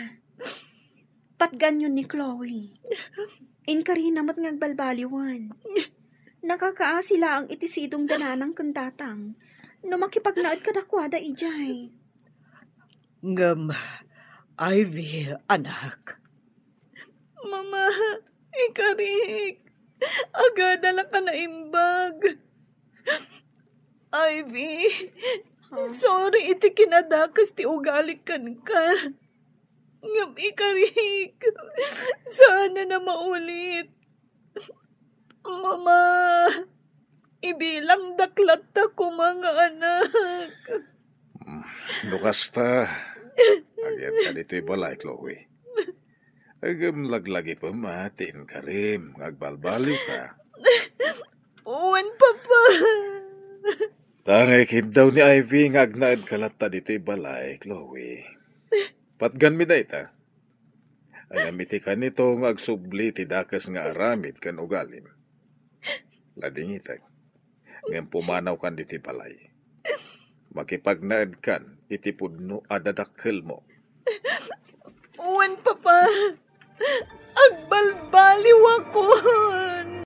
patganyon ni Chloe. Inkarina met nga agbalbaliwen. Nakakaasi laeng iti sidongda nanang ken tatang no makipagnaed kadakuada idiay. Ngem, Ivy, anak. Mama, ikarik. Agada la ka naimbag. Ivy, ha? Sorry iti kinadakes ti ugalik kenka. Ngem ikarik, saan a maulit. Mama, ibilangdak latta koma nga anak. Mm, no kasta, agyat ka ditoy balay, Chloe. Ngem laglagipem a ti inkarim nga agbalbaliwka. Wen, Papa. Ta nga ikiddaw ni Ivy nga agnaedka latta ditoy balay, Chloe. Patganmi dayta. Ngem iti kanito nga agsubli ti dakes nga aramid ken ugalim. Ladingitek, ngem pumanawkan ditoy balay. Makipagnaedkan iti pudno a dadakkelmo. Wen, Papa. Agbalbaliwakon.